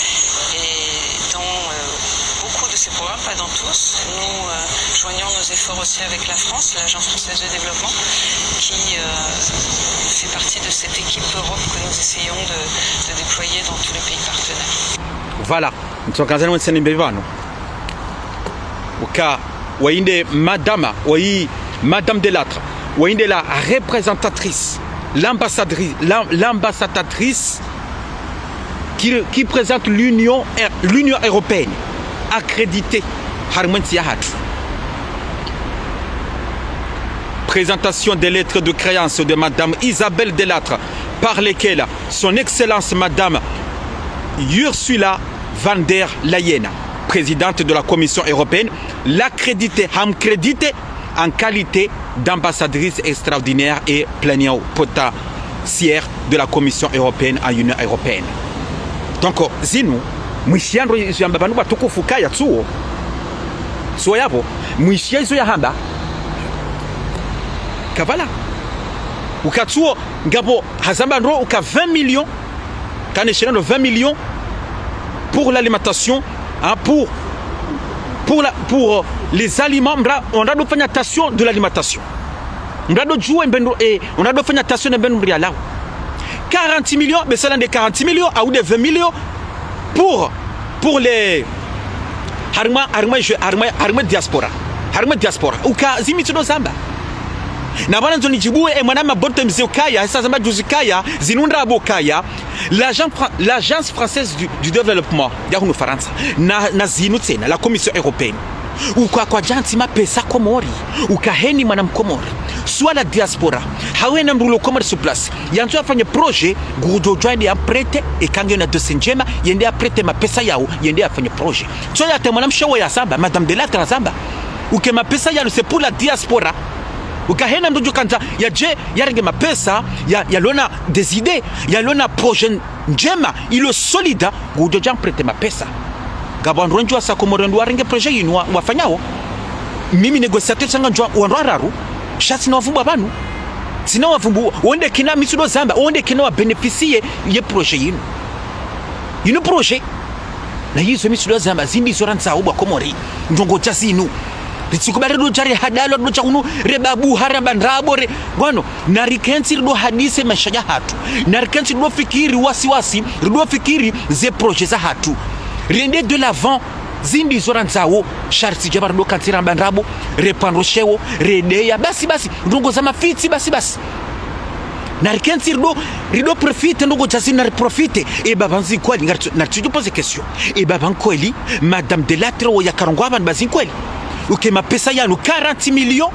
et dans, euh, beaucoup de ces programmes, pas dans tous, nous, euh, joignons nos efforts aussi avec la France, l'Agence française de développement, qui, euh, fait partie de cette équipe Europe que nous essayons de, de déployer dans tous les pays partenaires. Voilà. Ntsongandzani wentsi ni mbepvi pvanu. Uka, waye nde madame, waye, Madame Delattre, waye nde la représentatrice, l'ambassadrice, l'am-, l'ambassadrice qui, qui présente l'Union, l'Union européenne, accréditée, harumwa entsi yahatru. Présentation des lettres de créance de Madame Isabelle Delattre, par lesquelles Son Excellence Madame Ursula von der Leyen, présidente de la Commission européenne, l'a créditée, hamcrédité en qualité d'ambassadrice extraordinaire et plénipotentiaire de la Commission européenne en Union européenne. Donc, zinu, mwishiya ndro izo yamba pvanu watukufu kaya tsuo. Tsuo yapvo, mwishiya izo yahamba. Ka voilà. Uka tsuo, ngapvo hazamba ndro uka vingt millions, kana shirando vingt millions pour l'alimentation, hein, pour, pour la, pour, euh, les aliments, mra, on a de faire attention de l'alimentation. Mra do djuwe mbendro, eh, on a de faire attention mbendro mrialao. quarante millions, mais cela de quarante millions, ou de vingt millions pour, pour les, harimwa, harimwa, harimwa, harimwa diaspora. Harimwa diaspora. Uka, zimi tsudo zamba. Na bwana nzoni djibuwe, e mwana maboto mze ukaya, esa zamba juzi kaya, zinu ndrabo kaya, l'agent Fra-, l'Agence Française du, du Développement, ya hunu Farantsa, na, na zinu tsena, la Commission européenne. Uka kwadjantsi mapesa Komori, uka heni mwana Mkomori, soit la diaspora, hau hena mdru ulo Komori sur place, yandzo yafanye projet, ngudjo djuwa yende ya prêter, eka nge na dossier ndjema, yende ya prêter mapesa yao, yende yafanye projet. Tso ya te mwanamshe wo yazamba, Madame Delattre yazamba. Uka e mapesa yanu, c'est pour la diaspora. Uka hena mdru djo kandza, yadje, yarenge mapesa, ya, yalona des idées, yalona projet ndjema, ilo solide, ngudjo dja mprêter mapesa. Ngapvo wandru wendji wasa Komori ndo warenge projet yinu wa, wafanyao. Mimi négociateur tsanga ndjwa wandru wararu, sha tsina wavumbuwa pvanu. Tsina wavumbuwa, wonde kina mi tsudo zamba, wonde kina wa bénéficier ye projet yinu. Yinu projet. Na yizo mi tsudo zamba, zindi zo randzao bo wa Komori. Ndrongoo dja zinu. Ritsikubali ndo dja rehadalwa, ndo dja hunu, rebabu, haramba ndrabo, re, ngwano, na rikentsi rido hadise maesha ya hatru. Na rikentsi rido fikiri wasi wasi, rido fikiri ze projet za hatru. Rende de l'avant, zindi zo randzao, sha ritsidja ba rido kantsi ramba ndrabo, repvandro sheo, redeya, basi basi, ndrongoo za mafitsi, basi basi. Na rikentsi rido, rido profiter ndrongoo dja zinu na riprofiter. E baba nzi nkweli, ngari, na ritsidjo poser question. E baba nkweli, Madame Delattre wo yakarongowa pvanu ba zi nkweli. Uka e mapesa yanu quarante millions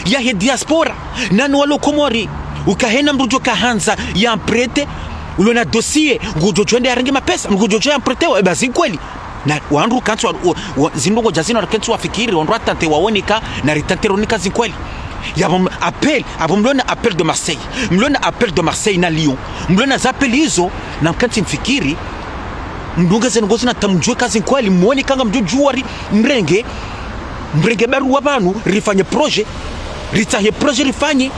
yahe diaspora. Nanu walo Komori. Uka hena mdru djo kahandza ya mprêter, ulona dossier, ngudjo djo yende yarenge mapesa, ngudjo djo ya mprêter, e ba zi nkweli. Na wandru kantsi wa, wa, zindrongoo dja zinu rikentsi wafikiri, wandru watente waoneka, na ritente ronika zi nkweli. Yapvo m-, appel, apvo mlona appel de Marseille. Mlona appel de Marseille na Lyon. Mlona za appel izo, na mkentsi mfikiri, mdunge ze ndrongoo zinu hata mdjuwe ka zi nkweli, mwone ka ngamdjo djuwa ri, mrenge, mrenge baruwa pvanu, rifanye projet, ritsahe projet rifanye.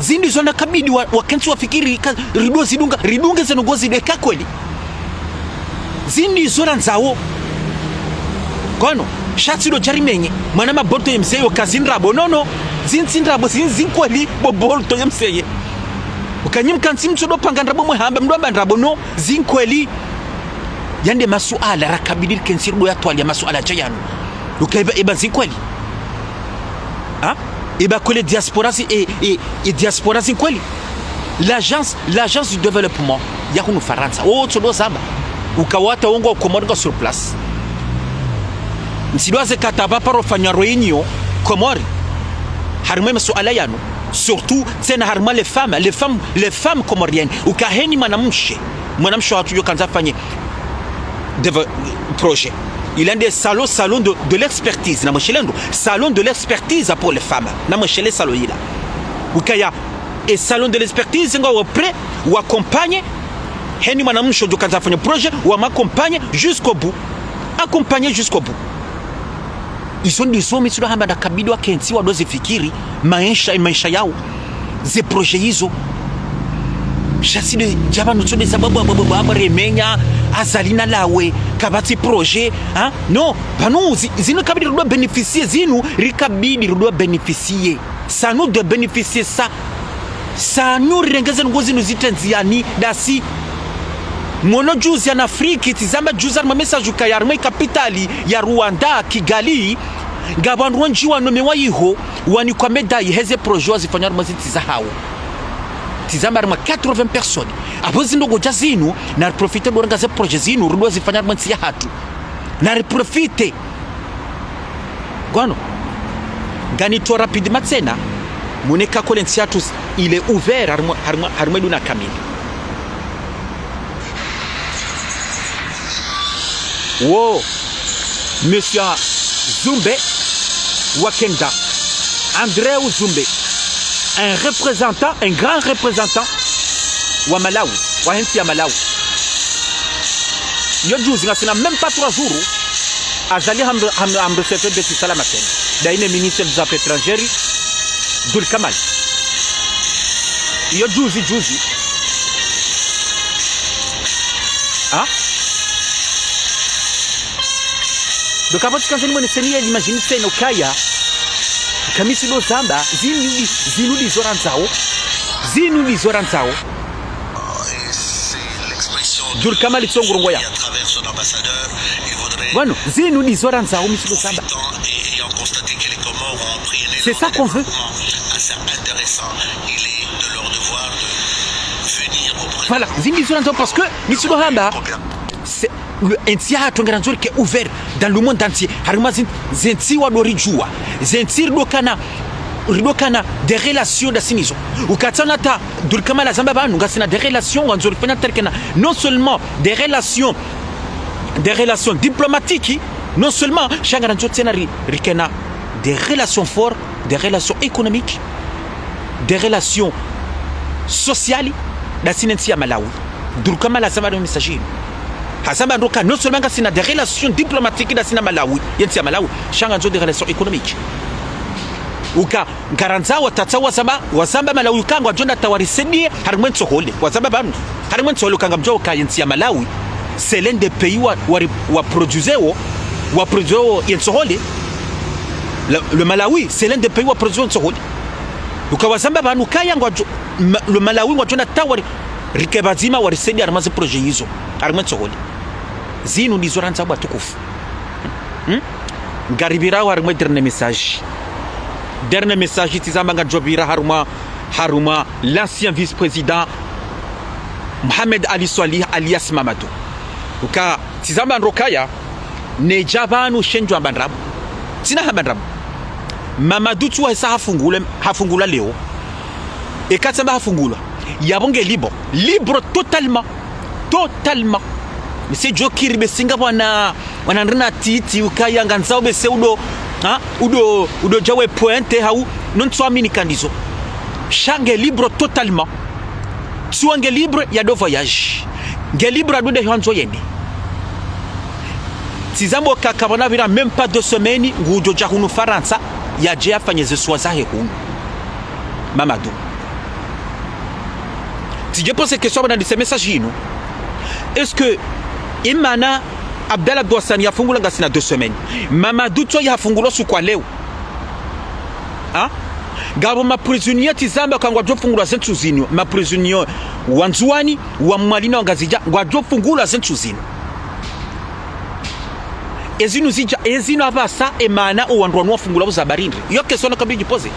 Zindi zo na kabidi wa, wakentsi wafikiri, ka, rido zidunga, ridunge ze ndrongoo zinu eka kweli. Zindi zo randzao. Ngwano, sha tsido dja rimenye. Mwana maboto ye mzeye, uka zi ndrabo. Non, non. Zintsi ndrabo, zin-, zi nkweli, bo boto ye mzeye. Uka nyi mkantsi mtsudo panga ndrabo mwehamba, mdo amba ndrabo, non, zi nkweli. Yande masuala, rakabidi rikentsi rido yatwaliya masuala dja yanu. Uka e ba, e ba zi nkweli. Ha? E ba kweli diaspora zi, e, e, e diaspora zi nkweli. L'agence, l'agence du développement ya hunu Farantsa. Wo tsudo zamba. Uka wata wongo Komori nga sur place. Ntsido aze kataba paro fanya réunion Komori. Harimwa e masuala yanu. Surtout, tsena harimwa les femmes, les femmes, les femmes comoriennes. Uka heni mwanamshe. Mwanamshe hatru djo kandza fanye de, projet. Il y a des salons, salons de, de l'expertise, na mweshele ndro. Salon de l'expertise pour les femmes. Na mweshele salon yila. Ukaya, e salon de l'expertise, nga wa prêt, wa accompagner, heni mwanamshe djo kandza fanya projet, wa m'accompagner jusqu'au bout. Accompagner jusqu'au bout. Izo ndizo mi tsudo hamba nda kabidi wakentsi wado zifikiri, maesha, maesha yao. Ze projet izo. Sha tsi de dja pvanu tsudo zamba bwa, bwa, bwa, bwa, bwa, remenya, Azali na lawe, kapvatsi projet, ha? Non, pvanu zi, zinu kabidi rido bénéficier, zinu rikabidi rido bénéficier. C'est à nous de bénéficier ça. C'est à nous rirenge ze ndrongoo zinu zitrendze yani, dasi. Mwono juzi en Afrique, tsi zamba juzi harimwa message ukaya harimwa e capitale ya Rwanda, Kigali, ngapvo wandru wendji wanomewa iho, wanikwa médaille, heze projet wazifanya harimwa zintsi zahao. Tsi zamba harimwa quatre-vingts personnes. Apvo zindrongoo dja zinu, na riprofiter do renga ze projet zinu, rido zifanya harimwa ntsi ya hatru. Na riprofiter. Ngwano. Ngani to rapidement tsena. Mune ka kole ntsi yatru il est ouvert harimwa, harimwa, harimwa eduna kamili. Wo, Monsieur Zumbe, wakenda, André Zumbe, un représentant, un grand représentant wa Malawi, wa hentsi ya Malawi. Yo juzi ngasina même pas trois jours, Azali ham-, ham-, hamrecevoir Beit Salam tsena. Ndaye ne ministre des Affaires étrangères, Abdoul Kamal. Yo juzi, juzi. Ha? Donc, apvo tsi kandzo nimwene seni ya imagine tsena ukaya. Kamisi ndo zamba, zinu ndi, zinu ndizo randzao. Zinu ndizo randzao. Abdoul Kamal tsongurungo ya. Pvanu, zinu ndizo randzao, mi tsi ndo zamba. C'est ça qu'on veut. Voilà, zinu ndizo randzao parce que, mi tsi ndo hamba, c'est, le, entsi yahatru ngarandzo rike ouvert dans le monde entier. Harimwa zin-, zentsi wado ridjuwa. Zentsi ridokana, ridokana des relations ndasi nizo. Ukatsana ta, Abdoul Kamal azamba pvanu, ngasina des relations, wandzo rifanya terkena, non seulement des relations, des relations diplomatiques, non seulement, sha ngarandzo tsena ri-, rikena des relations fortes, des relations économiques, des relations sociales, ndasi nentsi ya Malawi. Abdoul Kamal azamba no message inu. Hazamba ndo ka, non seulement ngasina des relations diplomatiques ndasi na Malawi, yentsi ya Malawi, sha ngandzo des relations économiques. Uka, ngarandzao watatsa wazamba, wazamba Malawi uka ngwadjo nda ta warisaidie, harimwa entsohole. Wazamba pvanu. Harimwa entsohole uka ngamdjuao uka yentsi ya Malawi, c'est l'un des pays wa, wa, wa produiseo, wa produiseo yentsohole. Le, le Malawi, c'est l'un des pays wa produiseo yentsohole. Uka wazamba pvanu ukaya ngwadjo, ma, le Malawi ngwadjo nda ta wari, rike pvadzima warisaidie harimwa ze projet yizo. Harimwa entsohole. Zinu ndizo randzao watukufu. Hmm? Ngaripvirao harimwa dernier message. Dernier message, tsi zamba ngadjo pvira harumwa, harumwa l'ancien vice-président Mohamed Ali Soilihi alias Mamadou. Uka, tsi zamba ndo kaya, nedja pvanu shendjo amba ndrabo. Tsina hamba ndrabo. Mamadou tsi wahisa hafungule, hafungulwa leo. Eka tsamba hafungulwa. Yapvo nge libre. Libre totalement. Totalement. Monsieur Djokiri besinga bwana, bwana ndrina titi ukaya ngandzao bese udo, ha? Udo, udo djawe pointe hau, non tsi wamini kandizo. Sha nge libre totalement. Tsi wa nge libre ya do voyage. Nge libre ya do nde hwandzo yende. Tsi zamba uka kapvana pvira même pas deux semaines, ngudjo dja hunu Farantsa, yadje yafanye ze soins zahe hunu. Mamadou. Tsidje poser question pvanu ndise message inu. Est-ce que, imana Abdallah Abdou Hassani yafungulwa ngasina deux semaines? Mamadou tsi waye hafungulwa usiku wa leo. Ha? Ngapvo ma prisonniers tsi zamba uka ngwadjo fungulwa ze ntsu zinu. Ma prisonniers wa Ndzuwani, wa Mwali na wa Ngazidja, ngwadjo fungulwa ze ntsu zinu. Ezinu zidja, ezinu apvasa, emana owandru wanu wafungulwa pvo za barindri. Iyo question nakabidi djipoze.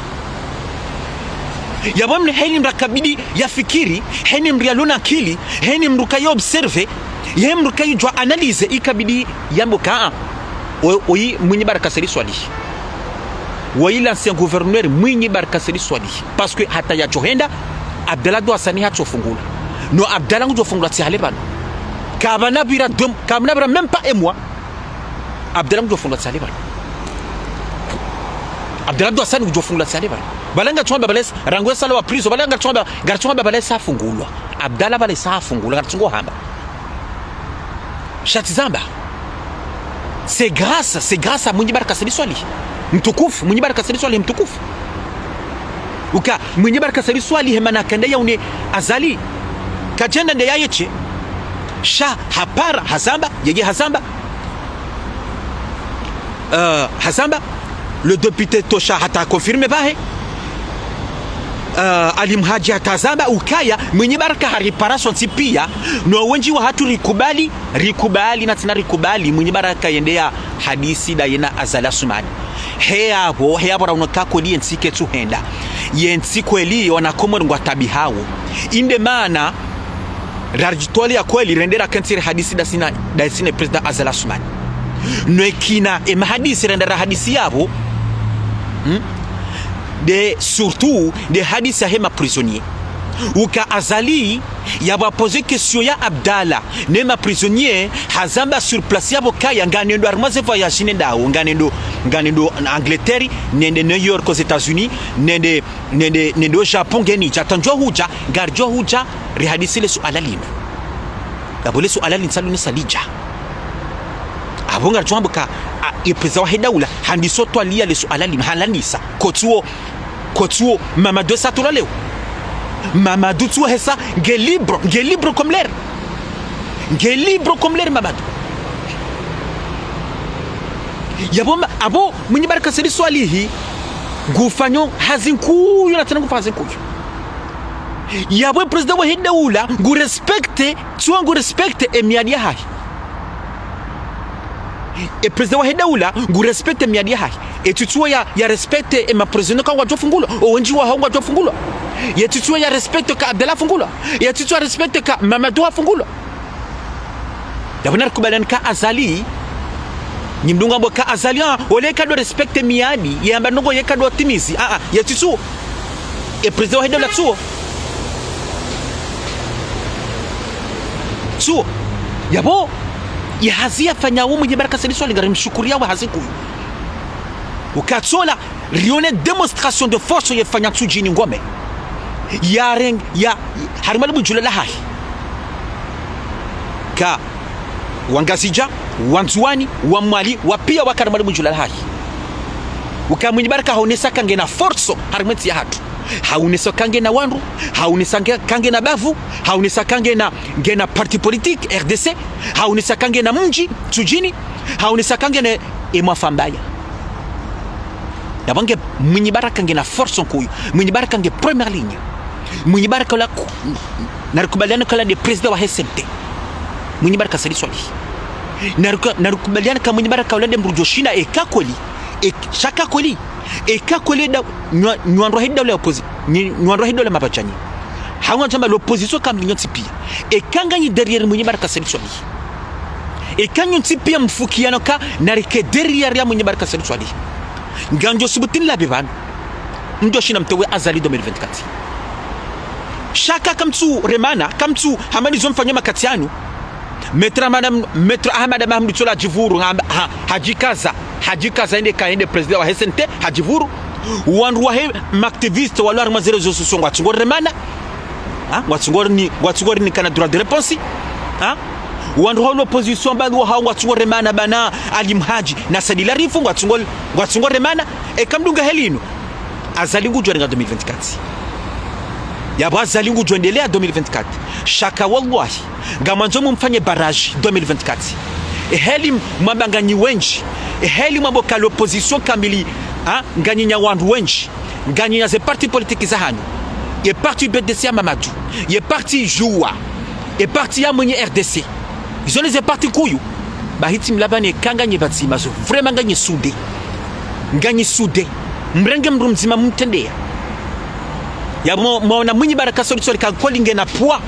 Yapvo mne heni mndru akabidi yafikiri, heni mndru yalona akili, heni mndru kayo observe, ye mndru kayo djuwa analyse, ikabidi yambe uka, o-, oyi Mwinyi Baraka Said Soilihi. Woyi l'ancien gouverneur Mwinyi Baraka Said Soilihi. Parce que hata yadjo henda, Abdallah Abdou Hassani hatso fungulwa. No Abdallah ngudjo fungulwa tsi hale pvanu. Kapvana pvira deux, kapvana pvira même pas un mois. Abdallah ngudjo fungulwa tsi hale pvanu. Abdallah Abdou Hassani ngudjo fungulwa tsi hale pvanu. Pvala ngaritsuhamba pvala yesa, rangu yesa lawa prison, pvala ngaritsuhamba, ngaritsuhamba pvala yesa hafungulwa. Abdallah pvala yesa hafungulwa, ngaritsungo hamba. Sha tsi zamba. C'est grâce, c'est grâce à Mwinyi Baraka Said Soilihi. Mtukufu, Mwinyi Baraka Said Soilihi mtukufu. Uka, Mwinyi Baraka Said Soilihi hemana kende yaone Azali. Kadjenda nde yayetshe. Sha, hapara, hazamba, yeye hazamba. Euh, hazamba, le député Tosha hata confirmé pvahe. Euh, Ali Mhadji hata zamba ukaya, Mwinyi Baraka haripara sontsi piya, no wendji wahatru rikubali, rikubali na tsina rikubali, Mwinyi Baraka yende yahadisi ndaye na Azali Assoumani. Heyapvo, heyapvo raono ka kweli yentsi ketsu henda. Yentsi kweli wana Komori ngwatabihawo. Inde mana, raridjitwaliya kweli, rende rakentsi rihadisi ndasi na, ndasi ne président Azali Assoumani. No ikina, emahadisi rende rahadisi yapvo. Hmm? Nde surtout nde hadisi yahe ma prisonniers. Uka Azali yapvo ha poser question ya Abdallah ne ma prisonniers, hazamba sur place yapvo kaya nganendo harimwa ze voyage nendawo, nganendo, nganendo Angleterre, nende New York aux États-Unis, nende, nende, nende o Japon, ngeni dja tandjo hudja, ngaridjo hudja rihadisi le suala linu. Yapvo le suala linu tsalu ne salidja. Apvo ngaridjo hamba ka, a, ye président wahe daula handiso twaliya le suala linu, halanisa. Kotsuo, kotsuo, Mamadou esa tula leo. Mamadou tsuo hesa, nge libre, nge libre comme l'air. Nge libre comme l'air, Mamadou. Yapvo ma-, apvo Mwinyi Baraka Said Swalihi ngufanyo hazi nkuu, na tsena ngufa hazi nkuu. Yapvo ye président wahe daula ngu respecte, tsuo ngu respecte e miadi yahahe. Ye président wahe daula ngu respecte e miadi yahahe. Ye tsi tsuo ya, ya respecte e ma prisonniers ka ngwadjo fungulwa, o wendji wahawo ngwadjo fungulwa. Ye tsi tsuo ya respecte ka Abdallah hafungulwa. Ye tsi tsuo ya respecte ka Mamadou hafungulwa. Yapvo narikubaliane ka Azali, nyi mdunga mbo ka Azali, ah, ole kado respecte miadi, ye amba ndrongo ye kado timizi, ah, ah, ye tsi tsuo. Ye président wahe daula tsuo. Tsuo. Yapvo, ye hazi yafanya wo Mwinyi Baraka Said Swalihi ngarimshukuriyawo hazi nkuu. Uka tsola, rione démonstration de force yefanya Ntsudjini Ngome. Yareng-, ya, harimwa le budjula lahahe. Ka Wangazidja, Wandzuwani, Wamwali, wapia waka harimwa le budjula lahahe. Uka Mwinyi Baraka haonesa ka ngena force harimwa entsi yahatru. Haonesa ka ngena wandru, haonesa nge-, ka ngena bavu, haonesa ka ngena, ngena parti politique, R D C, haonesa ka ngena mdji, Ntsudjini, haonesa ka ngena emwa fambaya. Yapvo nge Mwinyi Baraka ngena force nkuu. Mwinyi Baraka nge première ligne. Mwinyi Baraka ola ku-, narikubaliane ka ola nde président wahe C N T. Mwinyi Baraka Said Swalihi. Nariku-, narikubaliane ka Mwinyi Baraka ola nde mdru djoshinda eka kweli. E, sha ka kweli. Eka kweli nda, nyi wa-, nyi wandru wahe daula ya opposi-, nyi, nyi wandru wahe daula mapvadjani. Hawu ngamdjo amba l'opposition kamili nyontsi pia. Eka nganyi derrière Mwinyi Baraka Said Swalihi. Eka nyontsi pia mfukiano ka narike derrière ya Mwinyi Baraka Said Swalihi. Ngamdjo subutu nilapve pvanu. Mdjoshinda mtowe Azali deux mille vingt-quatre. Sha ka kamtsu remana, kamtsu hamani zo mfanya makati yanu. Maître Ahmada, Maître Ahmada Mahamudu tsola hadjipvuru, ha, ha, hadjikaza, hadjikaza yende ka yende président wahe C N T, hadjipvuru. Wandru wahe ma activistes walo harimwa ze réseaux sociaux ngwatsungo remana. Ha? Ngwatsungo ni, ngwatsungo ni kana droit de réponse. Ha? Wandru wahe l'opposition mbali wahawo ngwatsungo remana bana Ali Mhadji na Said Larifou ngwatsungo, ngwatsungo remana. Eka mdunga heli inu. Azali ngudjo renga deux mille vingt-quatre. Yapvo Azali ngudjo endelea deux mille vingt-quatre. Sha ka wallahi, ngamwandzo mumfanye barrage deux mille vingt-quatre. Eheli mwamba nganyi wendji. Eheli mwamba ka l'opposition kamili, ha, nganyi nya wandru wendji. Nganyi nya ze parti politique zahanyu. Ye parti U P D C ya Mamadou. Ye parti Juwa. Ye parti ya Mwinyi R D C. Izo nde ze parti nkuu. Bahi tsi mlapvane ka nganyi pvadzima zo. Vraiment nganyi soudés. Nganyi soudés. Mrenge mdru mdzima mumtrendeya. Yapvo mwa-, mwaona Mwinyi Baraka Said Swalihi ka kweli ngena poids.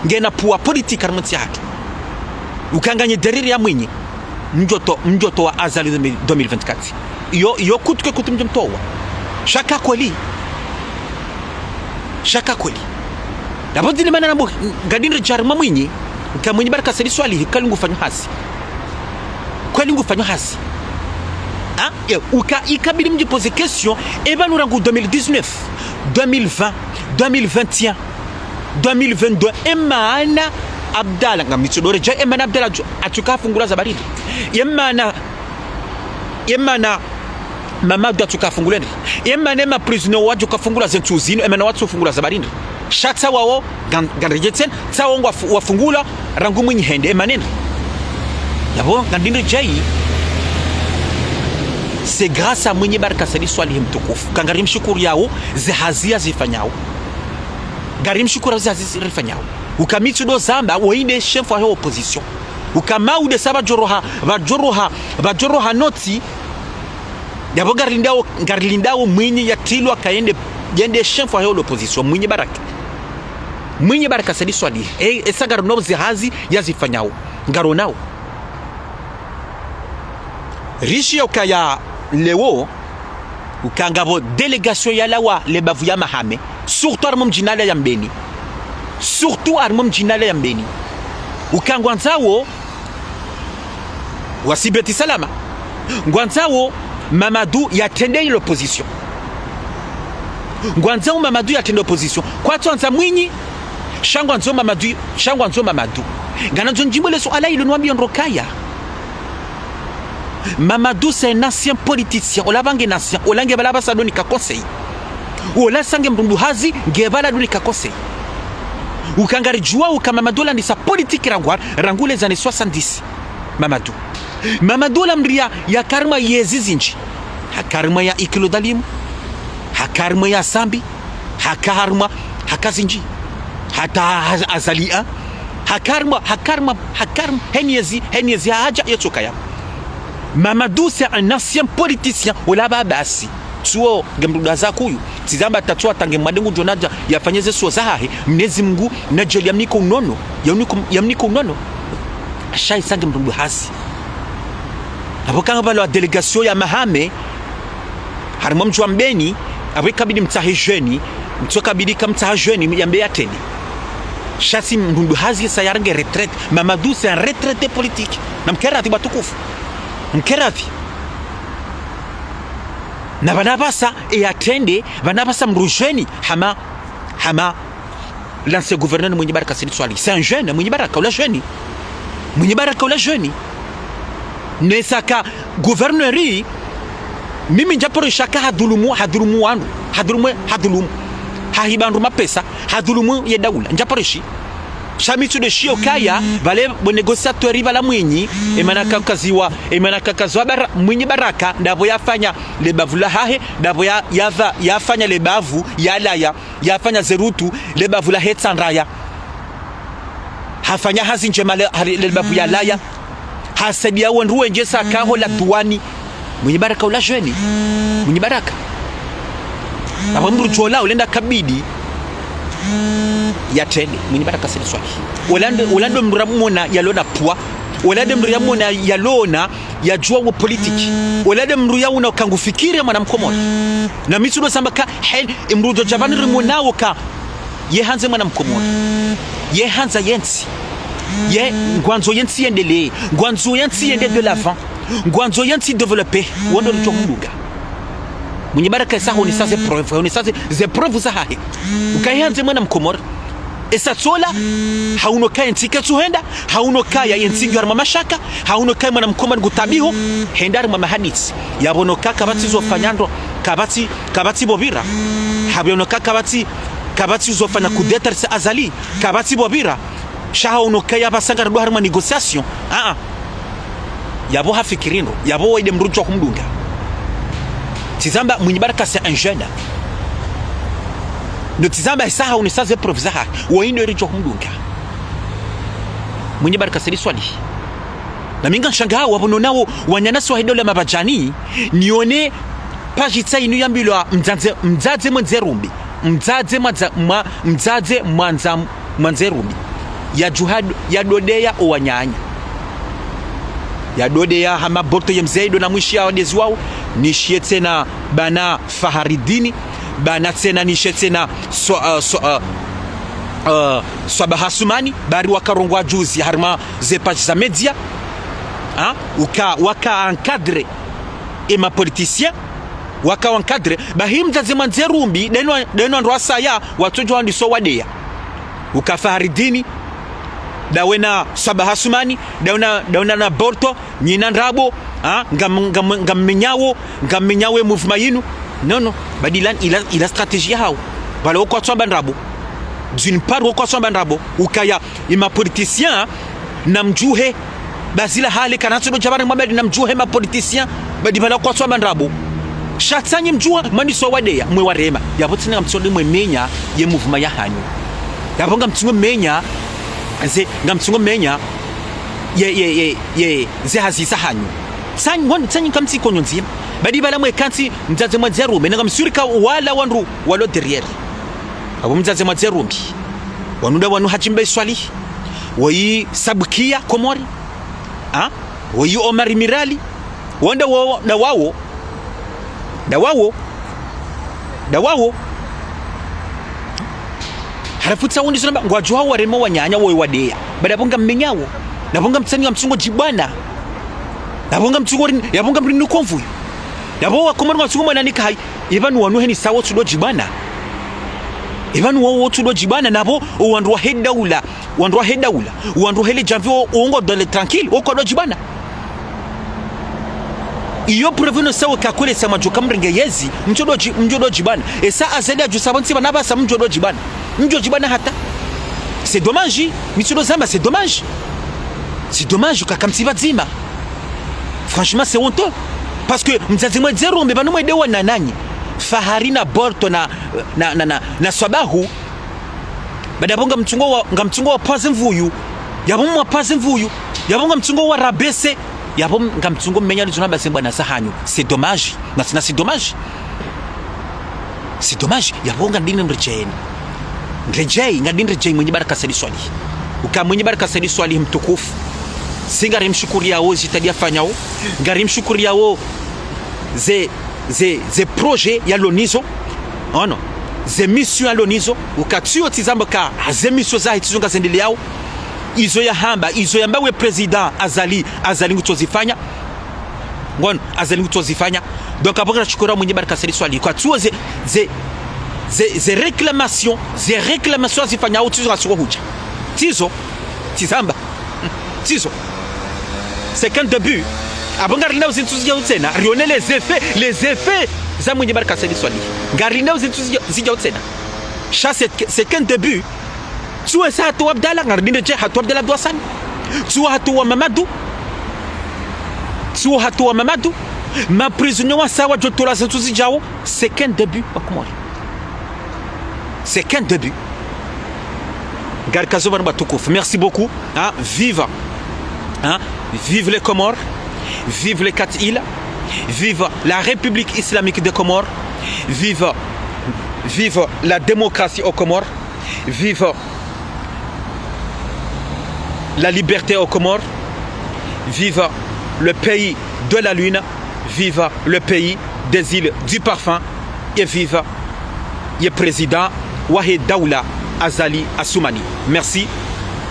Ngena poids politique harimwa entsi yahatru. Uka nganyi derrière ya Mwinyi. Mdjoto-, mdjotowa Azali deux mille, deux mille vingt-quatre. Iyo, iyo kutu ke kutu mdjomtowa. Sha ka kweli. Sha ka kweli. Yapvo ndine mana namba, ngamdjo ridja harimwa Mwinyi, ka Mwinyi Baraka Said Swalihi, kweli ngufanyo hazi. Kweli ngufanyo hazi. Ha? Ye, uka, ikabidi mdjipoze question, eba nu rangu deux mille dix-neuf, deux mille vingt, deux mille vingt et un, deux mille vingt-deux, emana Abdallah, ngamtsudo redja, emana Abdallah atsu-, atsuka fungula za baridi. Emana, emana Mamadou atsuka fungula ndri. Emana ema prisonniers wadjoka fungula ze ntsu zinu, emana watsu fungula za baridi. Sha tsawo, ngan-, nganredjetseni, tsawo ngwafu-, wafungula, rangu Mwinyi hende, emana ndri. Yapvo, ngandini djayi. C'est grâce à Mwinyi Baraka Said Swalihi mtukufu. Ka ngarimshukuriyawo, ze hazi yazifanyao. Ngarimshukuriyawo ze hazi zirifanyao. Uka mi tsudo zamba, woyi nde chef wahe opposition. Uka ma ude sa pvadjoroha, pvadjoroha, pvadjoroha noti. Yapvo ngarilindao, ngarilindao Mwinyi yatrilwa ka yende, yende chef wahe l'opposition, Mwinyi Baraka. Mwinyi Baraka Said Swalihi. E, esa ngaronao ze hazi yazifanyao. Ngaronao. Rishiya ukaya leo, Uka ngapvo délégation yalawa le bavu ya Mahame, surtout harimwa mdji nala ya Mbeni. Surtout harimwa mdji nala ya Mbeni. Uka ngwandzao wasi Beit Salam. Ngwandzao Mamadou yatrende l'opposition. Ngwandzao Mamadou yatrende opposition. Kwatsu andza Mwinyi, sha ngwandzo Mamadou, sha ngwandzo Mamadou. Ngamwandzo ndjimbo le suala lilo nwambiyo ndo ukaya Mamadou, c'est un ancien politicien. Ola pvangu ancien. Ola nge pvala pvasa ndo unika conseil. Ola sa nge mdrumdruhazi, nge pvala ndo unika conseil. Uka ngaridjuwa uka Mamadou ola ndisa politique rangu, rangu les années soixante-dix. Mamadou. Mamadou ola mdru ya, yaka harimwa yezi zindji. Haka harimwa ya Ikililou Dholim. Haka harimwa ya Sambi. Haka harimwa, haka zindji. Hata ha-, Azali, hein. Haka harimwa, haka harimwa, haka harimwa, heni yezi, heni yezi hadja yetsoka ya. Mamadou, c'est un ancien politicien, ola pvapvo basi. Tsuwo, nge mdrumdruhazi kuyu. Tsi zamba tatsuwa tange mwade ngudjo nadja, yafanye ze suwo zahahe, Mnyezi Mungu, nadjeli yamnike unono, yamnike, yamnike unono. Sha isa nge mdrumdruhazi. Apvo kanga pvalo wa délégation ya Mahame, harimwa mdji wa Mbeni, apvo ikabidi mtsahe jeune, mtso kabidi kamtsaha jeune, yambe yatrende. Sha si mdrumdruhazi sa yarenge retraite. Mamadou, c'est un retraité politique. Namkere radhi watukufu. Namkere radhi. Na pvanu pvasa, e yatrende, pvanu pvasa mdru jeune, hama, hama, l'ancien gouverneur Mwinyi Baraka Said Soilihi. C'est un jeune, Mwinyi Baraka, ola jeune. Mwinyi Baraka, ola jeune. Nesa ka gouverneur, mimi ndjaparo shaka hadhulumu, hadhulumu wandru, hadhulumu, hadhulumu. Hahiba wandru mapesa, hadhulumu ye daula. Ndjaparo shi. Sha mi tsu ndo shiyo ukaya, pvale bo négociateur pvala Mwinyi, emana kakaziwa, emana kakaziwa bara, Mwinyi Baraka, ndapvo yafanya le bavu lahahe, ndapvo ya, yava, yafanya le bavu, yalaya, yafanya ze route, le bavu lahe Tsandraya. Hafanya hazi ndjema le, ha, le bavu yalaya. Hasaidia wandru wendji sa kaho la duwani. Mwinyi Baraka ola jeune. Mwinyi Baraka. Apvo mdru djola, ola nda kabidi yatrende. Mwinyi Baraka Said Soilihi. Ola ndo, ola ndo mdru ramwona yalona pvwa. Ola ndo mdru ramwona yalona yadjuwa wo politique. Ola ndo mdru yaona uka ngufikiri mwana mkomori. Na mi tsu ndo samba ka, hel, mdru djo dja pvanu rimwonao ka ye handza mwana mkomori. Ye handza yentsi. Ye ngwandzo yentsi yendelee. Ngwandzo yentsi yende de l'avant. Ngwandzo yentsi développé. Wo ndo ridjo mdunga. Mwinyi Baraka isa honesa ze preuve. Honesa ze, ze preuve zahahe. Uka ye handza mwana mkomori. Esa tsola, hawono ka yentsi ketsu henda, hawono ka ya yentsi ngiyo harimwa mashaka, hawono ka mwana mkomori ngutabiho, henda harimwa mahadisi. Yapvo ono ka kapvatsi zo fanya ndo, kapvatsi, kapvatsi pvo pvira. Hapvo ono ka kapvatsi, kapvatsi zo fanya kudeta risa Azali, kapvatsi pvo pvira. Sha hawono ka ya pvasa ngaridjo harimwa négociation. Ah, ah. Yapvo hafikiri ndo, yapvo waye nde mdru djo humdunga. Tsi zamba Mwinyi Baraka c'est un jeune. Ndo tsi zamba isa hahonesa ze preuve zahahe. Waye ndo ridjo humdunga. Mwinyi Baraka Said Soilihi. Na mi ngamshangao, wapvo nonao, wananyasi wahe daula mapvadjani, nione page tsa inu yambilwa mdzadze, mdzadze mwendze rumbi. Mdzadze mwadza, mwa, mdzadze mwandza, mwandze rumbi. Yadjuha, yadodeya owananya. Yadodeya hama borto ye mze ido na mwishiya wadezi wawo. Nishiye tsena bwana Faharidini. Bwana tsena nishiye tsena swa, uh, swa, uh, uh, Swabaha Sumani. Bari wakarongowa juzi harimwa ze page za média. Ha? Uka, waka encadré ema politiciens. Waka wa encadré, bahi mdzadze mwandze rumbi, ndeno, ndeno wandru wasaya, watsodjo wandiso wadeya. Uka Faharidini, ndawe na Swabaha Sumani, ndawe na, ndawe na, na borto, nyi na ndrabo, ha, ngam, ngam, ngammenyawo, ngammenyawo e mouvement yinu. Non, non, badi ila, ila, ila stratégie yahawo. Pvala wo kwatsu amba ndrabo. D'une part, wo kwatsu amba ndrabo. Ukaya, ema politiciens, namdjuhe, Basil Hale kana tsodo djabari mwabadi namdjuhe ma politiciens, badi pvala kwatsu amba ndrabo. Sha tsanyi mdjuha, mwandiso wadeya, mwe warema. Yapvo tsina ngamtsodo mwe menya, ye mouvement yahanyu. Yapvo ngamtsingo menya, ze, ngamtsingo menya, ye, ye, ye, ye, ze hazi zahanyu. Tsanyi, won, tsanyi ngamtsi konyo ndzima. Badi pvala mwe kantsi, mdzadze mwandze rumbi, na ngamsuri ka wala wandru, walo derrière. Apvo mdzadze mwandze rumbi. Wanu nda wanu Hadji Mbae Soilihi. Woyi Sabukia Komori. Ha? Woyi Omar Mirali. Wonda wo, nda wawo. Nda wawo. Nda wawo. Halafu tsi wawo ndizo namba, ngwadjo hawo warema wananya woyi wadeya. Bada pvo ngammenyao. Na pvo ngamtsanyi ngamtsungo djibwana. Na pvo ngamtsungo ri-, ya pvo ngamri nukomvu. Ya pvo wakomori ngamtsungo mwanani kahayi. Ipvanu wanu heni sawo tsudo djibwana. Ipvanu wawo tsudo djibwana. Na pvo owandru wahe daula. Wandru wahe daula. Wandru wahe le djamvi wo, wo ngo dole tranquille. Wo kodo djibwana. Iyo preuve no sawo kakwele sa madjo kamrenge yezi, mdjo dji-, mdjo djibwana. Esa Azali adjo sa pvo ntsi pvanu pvasa mdjo djibwana. Mdjo djibwana hata. C'est dommage, mi tsudo zamba, c'est dommage. C'est dommage, kaka mtsi pvadzima. Franchement, c'est honteux. Parce que mdzadze mwedze rumbe, pvanu mwede wa nananyi. Fahari na Borto na, na, na, na, na Swabahu, bada pvo ngamtsungo wa, ngamtsungo wa pvaze mvuyu. Ya pvo mwa pvaze mvuyu. Ya pvo ngamtsungo wa rabese. Ya pvo ngamtsungo menya lizo namba ze mbwana zahanyu. C'est dommage. Na tsina c'est dommage. C'est dommage. Ya pvo ngandini mredjeni. Mredjei, ngandini mredjei Mwinyi Baraka Said Swalihi. Uka Mwinyi Baraka Said Swalihi mtukufu. Si ngarimshukuriyao zitadi yafanyao. Ngarimshukuriyao ze, ze, ze projet yalo nizo. Ono. Ze mission yalo nizo. Uka tsiyo tsi zamba ka ze mission zahe tsizo ngazendeleyao. Izo yahamba, izo yamba we président Azali, Azali ngutso zifanya. Ngono, Azali ngutso zifanya. Donc, apvo ngarashukuru Mwinyi Baraka Said Swalihi. Kwa tsiyo ze, ze, ze, ze réclamation, ze réclamation zifanyao tsizo ngasuko hudja. Tsizo, tsi zamba. Tsizo. C'est qu'un début. Apvo ngarindao zintsu zidjao tsena. Rione les effets, les effets za Mwinyi Baraka Said Swalihi. Ngarindao zintsu zidjao, zidjao tsena. Sha c'est, c'est qu'un début. Tsiwo sa hatowa Abdallah, ngarindao dje hatowa Abdallah Abdou Hassane. Tsiwo hatowa Mamadou. Tsiwo hatowa Mamadou. Ma prisonniers wa sawa djo tola zintsu zidjao. C'est qu'un début, wakomori. C'est qu'un début. Ngarikazo pvanu watukufu. Merci beaucoup. Hein, vive. Hein, vive les Comores. Vive les quatre îles. Vive la République islamique des Comores. Vive, vive la démocratie aux Comores. Vive la liberté aux Comores. Vive le pays de la lune. Vive le pays des îles du parfum. Et vive ye président wahe daula Azali Assoumani. Merci.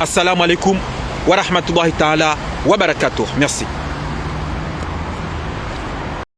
Assalamu alaikum wa rahmatullahi ta'ala wa barakatuh. Merci.